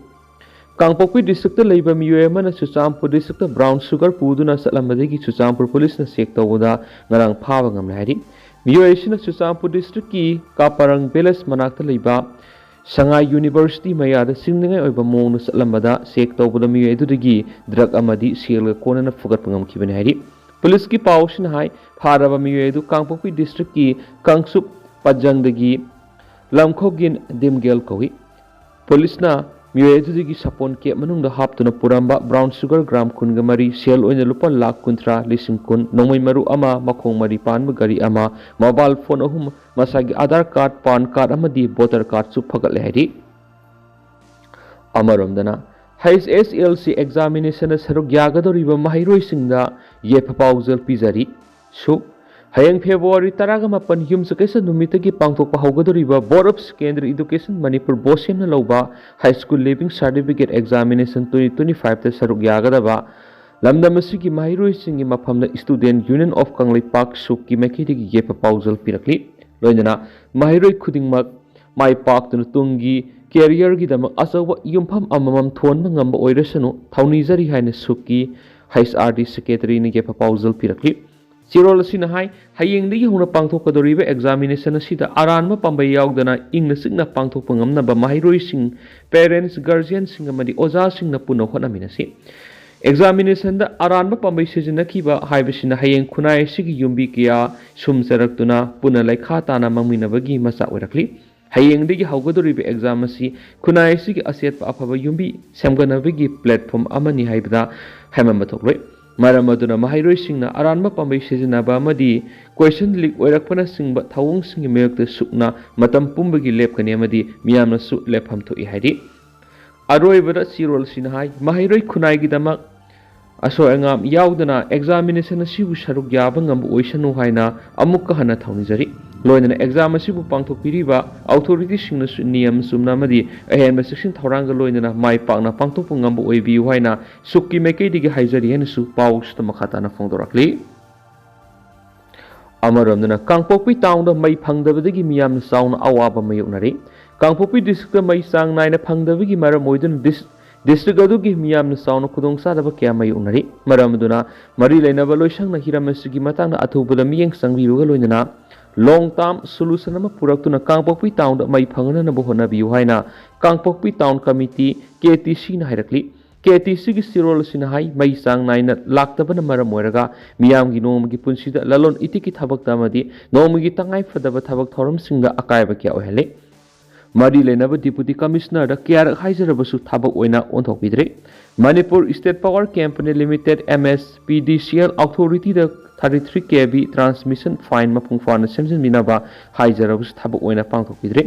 ꯀꯥꯡꯄꯣꯛꯄꯤ ꯗꯤꯁꯇ꯭ꯔꯤꯛꯇ ꯂꯩꯕ ꯃꯤꯑꯣꯏ ꯑꯃꯅ ꯆꯨꯔꯆꯥꯟꯄꯨꯔ ꯗꯤꯁꯇ꯭ꯔꯤꯛꯇ ꯕ꯭ꯔꯥꯎꯟ ꯁꯨꯒꯔ ꯄꯨꯗꯨꯅ ꯆꯠꯂꯝꯕꯗꯒꯤ ꯆꯨꯔꯆꯥꯟꯄꯨꯔ ꯄꯨꯂꯤꯁꯅ ꯆꯦꯛ ꯇꯧꯕꯗ ꯉꯔꯥꯡ ꯐꯥꯕ ꯉꯝꯂꯦ ꯍꯥꯏꯔꯤ꯫ ꯃꯤꯑꯣꯏ ꯑꯁꯤꯅ ꯆꯨꯔꯆꯥꯟꯄꯨꯔ ꯗꯤꯁꯇ꯭ꯔꯤꯛꯀꯤ ꯀꯥꯄꯥꯔꯪ ꯚꯤꯂꯦꯖ ꯃꯅꯥꯛꯇ ꯂꯩꯕ ꯁꯉꯥꯏ ꯌꯨꯅꯤꯚꯔꯁꯤꯇꯤ ꯃꯌꯥꯗ ꯆꯤꯡꯅꯤꯡꯉꯥꯏ ꯑꯣꯏꯕ ꯃꯑꯣꯡꯗ ꯆꯠꯂꯝꯕꯗ ꯆꯦꯛ ꯇꯧꯕꯗ ꯃꯤꯑꯣꯏ ꯑꯗꯨꯗꯒꯤ ꯗ꯭ꯔꯒ ꯑꯃꯗꯤ ꯁꯦꯜꯒ ꯀꯣꯟꯅꯅ ꯐꯨꯒꯠꯄ ꯉꯝꯈꯤꯕꯅꯤ ꯍꯥꯏꯔꯤ꯫ ꯄꯨꯂꯤꯁꯀꯤ ꯄꯥꯎꯁꯤꯅ ꯍꯥꯏ, ꯐꯥꯔꯕ ꯃꯤꯑꯣꯏ ꯑꯗꯨ ꯀꯥꯡꯄꯣꯛꯄꯤ ꯗꯤꯁꯇ꯭ꯔꯤꯛꯀꯤ ꯀꯥꯡꯆꯨꯞ ꯄꯠꯖꯪꯗꯒꯤ ꯂꯝꯈꯣꯒꯤꯟ ꯗꯤꯝꯒꯦꯜ ꯀꯧꯏ꯫ ꯄꯨꯂꯤꯁꯅ ꯃꯤꯑꯣꯏ ꯑꯗꯨꯗꯒꯤ ꯁꯥꯄꯣꯟ ꯀꯦꯞ ꯃꯅꯨꯡꯗ ꯍꯥꯞꯇꯨꯅ ꯄꯨꯔꯝꯕ ꯕ꯭ꯔꯥꯎꯟ ꯁꯨꯒꯔ ꯒ꯭ꯔꯥꯝ ꯀꯨꯟꯒ ꯃꯔꯤ, ꯁꯦꯜ ꯑꯣꯏꯅ ꯂꯨꯄꯥ ꯂꯥꯈ ꯀꯨꯟꯊ꯭ꯔꯥ ꯂꯤꯁꯤꯡ ꯀꯨꯟ, ꯅꯣꯡꯃꯩ ꯃꯔꯨ ꯑꯃ, ꯃꯈꯣꯡ ꯃꯔꯤ ꯄꯥꯟꯕ ꯒꯥꯔꯤ ꯑꯃ, ꯃꯣꯕꯥꯏꯜ ꯐꯣꯟ ꯑꯍꯨꯝ, ꯃꯁꯥꯒꯤ ꯑꯥꯙꯥꯔ ꯀꯥꯔꯗ, ꯄꯥꯟ ꯀꯥꯔꯗ ꯑꯃꯗꯤ ꯚꯣꯇꯔ ꯀꯥꯔꯗꯁꯨ ꯐꯒꯠꯂꯦ ꯍꯥꯏꯔꯤ꯫ ꯑꯃꯔꯣꯝꯗꯅ, ꯍꯩꯆ ꯑꯦꯁ ꯑꯦꯜ ꯁꯤ ꯑꯦꯛꯖꯥꯃꯤꯅꯦꯁꯟꯗ ꯁꯔꯨꯛ ꯌꯥꯒꯗꯧꯔꯤꯕ ꯃꯍꯩꯔꯣꯏꯁꯤꯡꯗ ꯌꯥꯏꯐ ꯄꯥꯎꯖꯦꯜ ꯄꯤꯖꯔꯤ꯫ ꯁꯨꯛ, ꯍꯌꯦꯡ ꯐꯦꯕ꯭ꯔꯨꯋꯥꯔꯤ ꯇꯔꯥꯒ ꯃꯥꯄꯟ ꯌꯨꯝꯁꯀꯩꯁ ꯅꯨꯃꯤꯠꯇꯒꯤ ꯄꯥꯡꯊꯣꯛꯄ ꯍꯧꯒꯗꯧꯔꯤꯕ Board of Secondary Education Manipur ꯕꯣꯁꯦꯝꯅ ꯂꯧꯕ High School Leaving Certificate Examination twenty twenty-five ꯇ ꯁꯔꯨꯛ ꯌꯥꯒꯗꯕ ꯂꯝꯗꯝ ꯑꯁꯤꯒꯤ ꯃꯍꯩꯔꯣꯏꯁꯤꯡꯒꯤ ꯃꯐꯝꯗ Student Union of ꯀꯪꯂꯩꯄꯥꯛ, ꯁꯨꯛꯀꯤ ꯃꯥꯏꯀꯩꯗꯒꯤ ꯌꯥꯏꯐ ꯄꯥꯎꯖꯦꯜ ꯄꯤꯔꯛꯂꯤ꯫ ꯂꯣꯏꯅꯅ ꯃꯍꯩꯔꯣꯏ ꯈꯨꯗꯤꯡꯃꯛ ꯃꯥꯏ ꯄꯥꯛꯇꯨꯅ ꯇꯨꯡꯒꯤ ꯀꯦꯔꯤꯌꯔꯒꯤꯗꯃꯛ ꯑꯆꯧꯕ ꯌꯨꯝꯐꯝ ꯑꯃꯃꯝ ꯊꯣꯟꯕ ꯉꯝꯕ ꯑꯣꯏꯔꯁꯅꯨ, ꯊꯧꯅꯤꯖꯔꯤ ꯍꯥꯏꯅ ꯁꯨꯛꯀꯤ ꯍꯩꯆ ꯑꯥꯔ ꯗꯤ ꯁꯦꯀ꯭ꯔꯦꯇꯔꯤꯅ ꯌꯥꯏꯐ ꯄꯥꯎꯖꯦꯜ ꯄꯤꯔꯛꯂꯤ꯫ ꯆꯦꯔꯣꯜ ꯑꯁꯤꯅ ꯍꯥꯏ, ꯍꯌꯦꯡꯗꯒꯤ ꯍꯧꯅ ꯄꯥꯡꯊꯣꯛꯀꯗꯧꯔꯤꯕ ꯑꯦꯛꯖꯥꯃꯤꯅꯦꯁꯟ ꯑꯁꯤꯗ ꯑꯔꯥꯟꯕ ꯄꯥꯝꯕꯩ ꯌꯥꯎꯗꯅ ꯏꯪꯅ ꯆꯤꯛꯅ ꯄꯥꯡꯊꯣꯛꯄ ꯉꯝꯅꯕ ꯃꯍꯩꯔꯣꯏꯁꯤꯡ, ꯄꯦꯔꯦꯟꯁ, ꯒꯥꯔꯖꯤꯌꯟꯁꯤꯡ ꯑꯃꯗꯤ ꯑꯣꯖꯥꯁꯤꯡꯅ ꯄꯨꯟꯅ ꯍꯣꯠꯅꯃꯤꯟꯅꯁꯤ꯫ ꯑꯦꯛꯖꯥꯃꯤꯅꯦꯁꯟꯗ ꯑꯔꯥꯟꯕ ꯄꯥꯝꯕꯩ ꯁꯤꯖꯤꯟꯅꯈꯤꯕ ꯍꯥꯏꯕꯁꯤꯅ ꯍꯌꯦꯡ ꯈꯨꯟꯅꯥꯏ ꯑꯁꯤꯒꯤ ꯌꯨꯝꯕꯤ ꯀꯌꯥ ꯁꯨꯝꯆꯔꯛꯇꯨꯅ ꯄꯨꯟꯅ ꯂꯩꯈꯥ ꯇꯥꯅ ꯃꯥꯡꯃꯤꯟꯅꯕꯒꯤ ꯃꯆꯥꯛ ꯑꯣꯏꯔꯛꯂꯤ꯫ ꯍꯌꯦꯡꯗꯒꯤ ꯍꯧꯒꯗꯧꯔꯤꯕ ꯑꯦꯛꯖꯥꯝ ꯑꯁꯤ ꯈꯨꯟꯅꯥꯏ ꯑꯁꯤꯒꯤ ꯑꯆꯦꯠꯄ ꯑꯐꯕ ꯌꯨꯝꯕꯤ ꯁꯦꯝꯒꯠꯅꯕꯒꯤ ꯄ꯭ꯂꯦꯠꯐꯣꯝ ꯑꯃꯅꯤ ꯍꯥꯏꯕꯗ ꯍꯥꯏꯃꯟꯕ ꯊꯣꯛꯂꯣꯏ꯫ ꯃꯔꯝ ꯑꯗꯨꯅ ꯃꯍꯩꯔꯣꯏꯁꯤꯡꯅ ꯑꯔꯥꯟꯕ ꯄꯥꯝꯕꯩ ꯁꯤꯖꯤꯟꯅꯕ ꯑꯃꯗꯤ ꯀꯣꯏꯁꯟ ꯂꯤꯛ ꯑꯣꯏꯔꯛꯄꯅꯆꯤꯡꯕ ꯊꯧꯑꯣꯡꯁꯤꯡꯒꯤ ꯃꯥꯌꯣꯛꯇ ꯁꯨꯛꯅ ꯃꯇꯝ ꯄꯨꯝꯕꯒꯤ ꯂꯦꯞꯀꯅꯤ ꯑꯃꯗꯤ ꯃꯤꯌꯥꯝꯅꯁꯨ ꯂꯦꯞꯐꯝ ꯊꯣꯛꯏ ꯍꯥꯏꯔꯤ꯫ ꯑꯔꯣꯏꯕꯗ ꯆꯦꯔꯣꯜ ꯑꯁꯤꯅ ꯍꯥꯏ, ꯃꯍꯩꯔꯣꯏ ꯈꯨꯟꯅꯥꯏꯒꯤꯗꯃꯛ ꯑꯁꯣꯏ ꯑꯉꯥꯝ ꯌꯥꯎꯗꯅ ꯑꯦꯛꯖꯥꯃꯤꯅꯦꯁꯟ ꯑꯁꯤꯕꯨ ꯁꯔꯨꯛ ꯌꯥꯕ ꯉꯝꯕ ꯑꯣꯏꯁꯅꯨ ꯍꯥꯏꯅ ꯑꯃꯨꯛꯀ ꯍꯟꯅ ꯊꯧꯅꯤꯖꯔꯤ꯫ ꯂꯣꯏꯅꯅ ꯑꯦꯛꯖꯥꯝ ꯑꯁꯤꯕꯨ ꯄꯥꯡꯊꯣꯛꯄꯤꯔꯤꯕ ꯑꯣꯊꯣꯔꯤꯇꯤꯁꯤꯡꯅꯁꯨ ꯅꯤꯌꯝ ꯆꯨꯝꯅ ꯑꯃꯗꯤ ꯑꯍꯦꯟꯕ ꯆꯦꯛꯁꯤꯟ ꯊꯧꯔꯥꯡꯒ ꯂꯣꯏꯅꯅ ꯃꯥꯏ ꯄꯥꯛꯅ ꯄꯥꯡꯊꯣꯛꯄ ꯉꯝꯕ ꯑꯣꯏꯕꯤꯌꯨ ꯍꯥꯏꯅ ꯁꯨꯛꯀꯤ ꯃꯥꯏꯀꯩꯗꯒꯤ ꯍꯥꯏꯖꯔꯤ ꯍꯥꯏꯅꯁꯨ ꯄꯥꯎꯁꯤꯗ ꯃꯈꯥ ꯇꯥꯅ ꯐꯣꯡꯗꯣꯔꯛꯂꯤ꯫ ꯑꯃꯔꯣꯝꯗꯅ ꯀꯥꯡꯄꯣꯛꯄꯤ ꯇꯥꯎꯟꯗ ꯃꯩ ꯐꯪꯗꯕꯗꯒꯤ ꯃꯤꯌꯥꯝꯅ ꯆꯥꯎꯅ ꯑꯋꯥꯕ ꯃꯥꯌꯣꯛꯅꯔꯤ꯫ ꯀꯥꯡꯄꯣꯛꯄꯤ ꯗꯤꯁꯇ꯭ꯔꯤꯛꯇ ꯃꯩ ꯆꯥꯡ ꯅꯥꯏꯅ ꯐꯪꯗꯕꯒꯤ ꯃꯔꯝ ꯑꯣꯏꯗꯨꯅ ꯗꯤꯁ-, ꯗꯤꯁꯇ꯭ꯔꯤꯛ ꯑꯗꯨꯒꯤ ꯃꯤꯌꯥꯝꯅ ꯆꯥꯎꯅ ꯈꯨꯗꯣꯡꯆꯥꯗꯕ ꯀꯌꯥ ꯃꯥꯌꯣꯛꯅꯔꯤ꯫ ꯃꯔꯝ ꯑꯗꯨꯅ ꯃꯔꯤ ꯂꯩꯅꯕ ꯂꯣꯏꯁꯪꯅ ꯍꯤꯔꯝ ꯑꯁꯤꯒꯤ ꯃꯇꯥꯡꯗ ꯑꯊꯨꯕꯗ ꯃꯤꯠꯌꯦꯡ ꯆꯪꯕꯤꯕꯒ ꯂꯣꯏꯅꯅ long term solution ꯑꯃ ꯄꯨꯔꯛꯇꯨꯅ ꯀꯥꯡꯄꯣꯛꯄꯤ ꯇꯥꯎꯟꯗ ꯃꯩ ꯐꯪꯍꯟꯅꯕ ꯍꯣꯠꯅꯕꯤꯌꯨ ꯍꯥꯏꯅ ꯀꯥꯡꯄꯣꯛꯄꯤ ꯇꯥꯎꯟ ꯀꯃꯤꯇꯤ, ꯀꯦ ꯇꯤ ꯁꯤꯅ ꯍꯥꯏꯔꯛꯂꯤ꯫ ꯀꯦ ꯇꯤ ꯁꯤꯒꯤ ꯆꯦꯔꯣꯜ ꯑꯁꯤꯅ ꯍꯥꯏ, ꯃꯩ ꯆꯥꯡ ꯅꯥꯏꯅ ꯂꯥꯛꯇꯕꯅ ꯃꯔꯝ ꯑꯣꯏꯔꯒ ꯃꯤꯌꯥꯝꯒꯤ ꯅꯣꯡꯃꯒꯤ ꯄꯨꯟꯁꯤꯗ ꯂꯂꯣꯟ ꯏꯇꯤꯛꯀꯤ ꯊꯕꯛꯇ ꯑꯃꯗꯤ ꯅꯣꯡꯃꯒꯤ ꯇꯉꯥꯏ ꯐꯗꯕ ꯊꯕꯛ ꯊꯧꯔꯝꯁꯤꯡꯗ ꯑꯀꯥꯏꯕ ꯀꯌꯥ ꯑꯣꯏꯍꯜꯂꯤ꯫ ꯃꯔꯤ ꯂꯩꯅꯕ Deputy Commissionerꯗ ꯀꯌꯥꯔꯛ ꯍꯥꯏꯖꯔꯕꯁꯨ ꯊꯕꯛ ꯑꯣꯏꯅ ꯑꯣꯟꯊꯣꯛꯄꯤꯗ꯭ꯔꯦ꯫ Manipur State Power Company Limited, M S P D C L, Authorityꯗ thirty three K V transmission fine ꯃꯄꯨꯡ ꯐꯥꯅ ꯁꯦꯝꯖꯤꯟꯕꯤꯅꯕ ꯍꯥꯏꯖꯔꯕꯁꯨ ꯊꯕꯛ ꯑꯣꯏꯅ ꯄꯥꯡꯊꯣꯛꯄꯤꯗ꯭ꯔꯦ꯫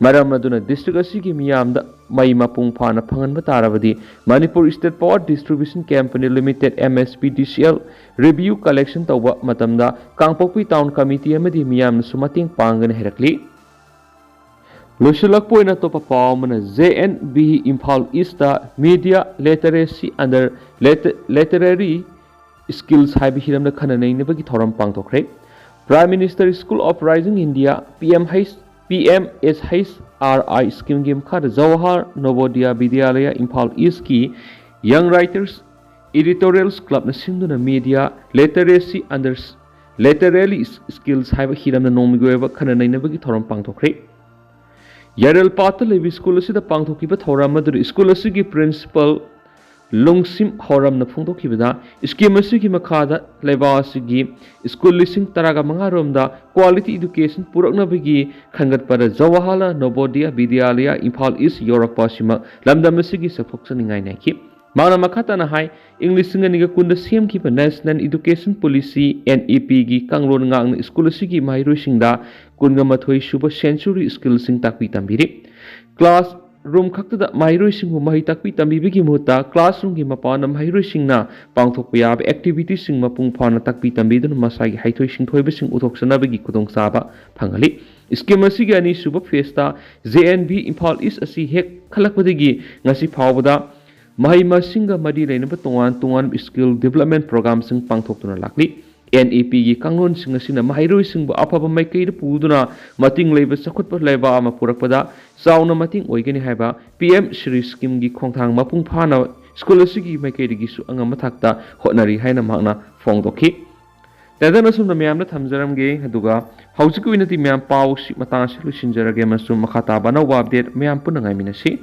ꯃꯔꯝ ꯑꯗꯨꯅ district ꯑꯁꯤꯒꯤ ꯃꯤꯌꯥꯝꯗ ꯃꯩ ꯃꯄꯨꯡ ꯐꯥꯅ ꯐꯪꯍꯟꯕ ꯇꯥꯔꯕꯗꯤ Manipur State Power Distribution Company Limited, M S P D C L, revenue collection ꯇꯧꯕ ꯃꯇꯝꯗ ꯀꯥꯡꯄꯣꯛꯄꯤ Town Committee ꯑꯃꯗꯤ ꯃꯤꯌꯥꯝꯅꯁꯨ ꯃꯇꯦꯡ ꯄꯥꯡꯒꯅꯤ ꯍꯥꯏꯔꯛꯂꯤ꯫ ꯂꯣꯏꯁꯤꯜꯂꯛꯄ ꯑꯣꯏꯅ ꯑꯇꯣꯞꯄ ꯄꯥꯎ ꯑꯃꯅ, J N V Imphal Eastꯇ Media Literacy under Liter- Literary Skills ꯍꯥꯏꯕ ꯍꯤꯔꯝꯗ ꯈꯟꯅ ꯅꯩꯅꯕꯒꯤ ꯊꯧꯔꯝ ꯄꯥꯡꯊꯣꯛꯈ꯭ꯔꯦ꯫ Prime Minister School of Rising India, P M H, P M S H R I schemeꯒꯤ ꯃꯈꯥꯗ Jawahar Navodaya Vidyalaya Imphal Eastꯀꯤ Young Writers Editorials Clubꯅ ꯁꯤꯟꯗꯨꯅ Media Literacy under Literary Skills ꯍꯥꯏꯕ ꯍꯤꯔꯝꯗ ꯅꯣꯡꯃꯒꯤ ꯑꯣꯏꯕ ꯈꯟꯅ ꯅꯩꯅꯕꯒꯤ ꯊꯧꯔꯝ ꯄꯥꯡꯊꯣꯛꯈ꯭ꯔꯦ꯫ ꯌꯥꯏꯔꯦꯜꯄꯥꯠꯇ ꯂꯩꯕ ꯁ꯭ꯀꯨꯜ ꯑꯁꯤꯗ ꯄꯥꯡꯊꯣꯛꯈꯤꯕ ꯊꯧꯔꯝ ꯑꯗꯨꯗ ꯁ꯭ꯀꯨꯜ ꯑꯁꯤꯒꯤ principal ꯂꯣꯡꯁꯤꯝ ꯍꯣꯔꯝꯅ ꯐꯣꯡꯗꯣꯛꯈꯤꯕꯗ, scheme ꯑꯁꯤꯒꯤ ꯃꯈꯥꯗ ꯂꯩꯕꯥꯛ ꯑꯁꯤꯒꯤ ꯁ꯭ꯀꯨꯜ ꯂꯤꯁꯤꯡ ꯇꯔꯥꯒ ꯃꯉꯥ ꯔꯣꯝꯗ quality education ꯄꯨꯔꯛꯅꯕꯒꯤ ꯈꯟꯒꯠꯄꯗ Jawahar Navodaya Vidyalaya Imphal East ꯌꯧꯔꯛꯄ ꯑꯁꯤꯃꯛ ꯂꯝꯗꯝ ꯑꯁꯤꯒꯤ ꯆꯥꯎꯊꯣꯛꯆꯅꯤꯡꯉꯥꯏꯅꯤ ꯍꯥꯏꯈꯤ꯫ ꯃꯍꯥꯛꯅ ꯃꯈꯥ ꯇꯥꯅ ꯍꯥꯏ, ꯏꯪ ꯂꯤꯁꯤꯡ ꯑꯅꯤꯒ ꯀꯨꯟꯗ ꯁꯦꯝꯈꯤꯕ National Education Policy, N E Pꯒꯤ ꯀꯥꯡꯂꯣꯟ ꯉꯥꯛꯅ ꯁ꯭ꯀꯨꯜ ꯑꯁꯤꯒꯤ ꯃꯍꯩꯔꯣꯏꯁꯤꯡꯗ ꯀꯨꯟꯒ ꯃꯥꯊꯣꯏ ꯁꯨꯕ century skillꯁꯤꯡ ꯇꯥꯛꯄꯤ ꯇꯝꯕꯤꯔꯤ꯫ Classroom ꯈꯛꯇꯗ ꯃꯍꯩꯔꯣꯏꯁꯤꯡꯕꯨ ꯃꯍꯩ ꯇꯥꯛꯄꯤ ꯇꯝꯕꯤꯕꯒꯤ ꯃꯍꯨꯠꯇ classroomꯒꯤ ꯃꯄꯥꯟꯗ ꯃꯍꯩꯔꯣꯏꯁꯤꯡꯅ ꯄꯥꯡꯊꯣꯛꯄ ꯌꯥꯕ activityꯁꯤꯡ ꯃꯄꯨꯡ ꯐꯥꯅ ꯇꯥꯛꯄꯤ ꯇꯝꯕꯤꯗꯨꯅ ꯃꯁꯥꯒꯤ ꯍꯩꯊꯣꯏ ꯁꯤꯡꯊꯣꯏꯕꯁꯤꯡ ꯎꯠꯊꯣꯛꯆꯅꯕꯒꯤ ꯈꯨꯗꯣꯡꯆꯥꯕ ꯐꯪꯍꯜꯂꯤ꯫ Scheme ꯑꯁꯤꯒꯤ ꯑꯅꯤꯁꯨꯕ phaseꯇ J N V Imphal East ꯑꯁꯤ ꯍꯦꯛ ꯈꯜꯂꯛꯄꯗꯒꯤ ꯉꯁꯤ ꯐꯥꯎꯕꯗ ꯃꯍꯩ ꯃꯁꯤꯡꯒ ꯃꯔꯤ ꯂꯩꯅꯕ ꯇꯣꯉꯥꯟ ꯇꯣꯉꯥꯟꯕ skill development programꯁꯤꯡ ꯄꯥꯡꯊꯣꯛꯇꯨꯅ ꯂꯥꯛꯂꯤ꯫ N E Pꯒꯤ ꯀꯥꯡꯂꯣꯟꯁꯤꯡ ꯑꯁꯤꯅ ꯃꯍꯩꯔꯣꯏꯁꯤꯡꯕꯨ ꯑꯐꯕ ꯃꯥꯏꯀꯩꯗ ꯄꯨꯗꯨꯅ ꯃꯇꯤꯡ ꯂꯩꯕ ꯆꯥꯎꯈꯠꯄ ꯂꯩꯕꯥꯛ ꯑꯃ ꯄꯨꯔꯛꯄꯗ ꯆꯥꯎꯅ ꯃꯇꯦꯡ ꯑꯣꯏꯒꯅꯤ ꯍꯥꯏꯕ P M Shri schemeꯒꯤ ꯈꯣꯡꯊꯥꯡ ꯃꯄꯨꯡ ꯐꯥꯅ ꯁ꯭ꯀꯨꯜ ꯑꯁꯤꯒꯤ ꯃꯥꯏꯀꯩꯗꯒꯤꯁꯨ ꯑꯉꯝꯕ ꯊꯥꯛꯇ ꯍꯣꯠꯅꯔꯤ ꯍꯥꯏꯅ ꯃꯍꯥꯛꯅ ꯐꯣꯡꯗꯣꯛꯈꯤ꯫ ꯇꯦꯟꯗꯟ ꯑꯁꯨꯝꯅ ꯃꯌꯥꯝꯗ ꯊꯝꯖꯔꯝꯒꯦ, ꯑꯗꯨꯒ ꯍꯧꯖꯤꯛꯀꯤ ꯑꯣꯏꯅꯗꯤ ꯃꯌꯥꯝ ꯄꯥꯎꯁꯤ ꯃꯇꯥꯡ ꯑꯁꯤ ꯂꯣꯏꯁꯤꯟꯖꯔꯒꯦ ꯑꯃꯁꯨꯡ ꯃꯈꯥ ꯇꯥꯕ ꯑꯅꯧꯕ update ꯃꯌꯥꯝ ꯄꯨꯟꯅ ꯉꯥꯏꯃꯤꯟꯅꯁꯤ꯫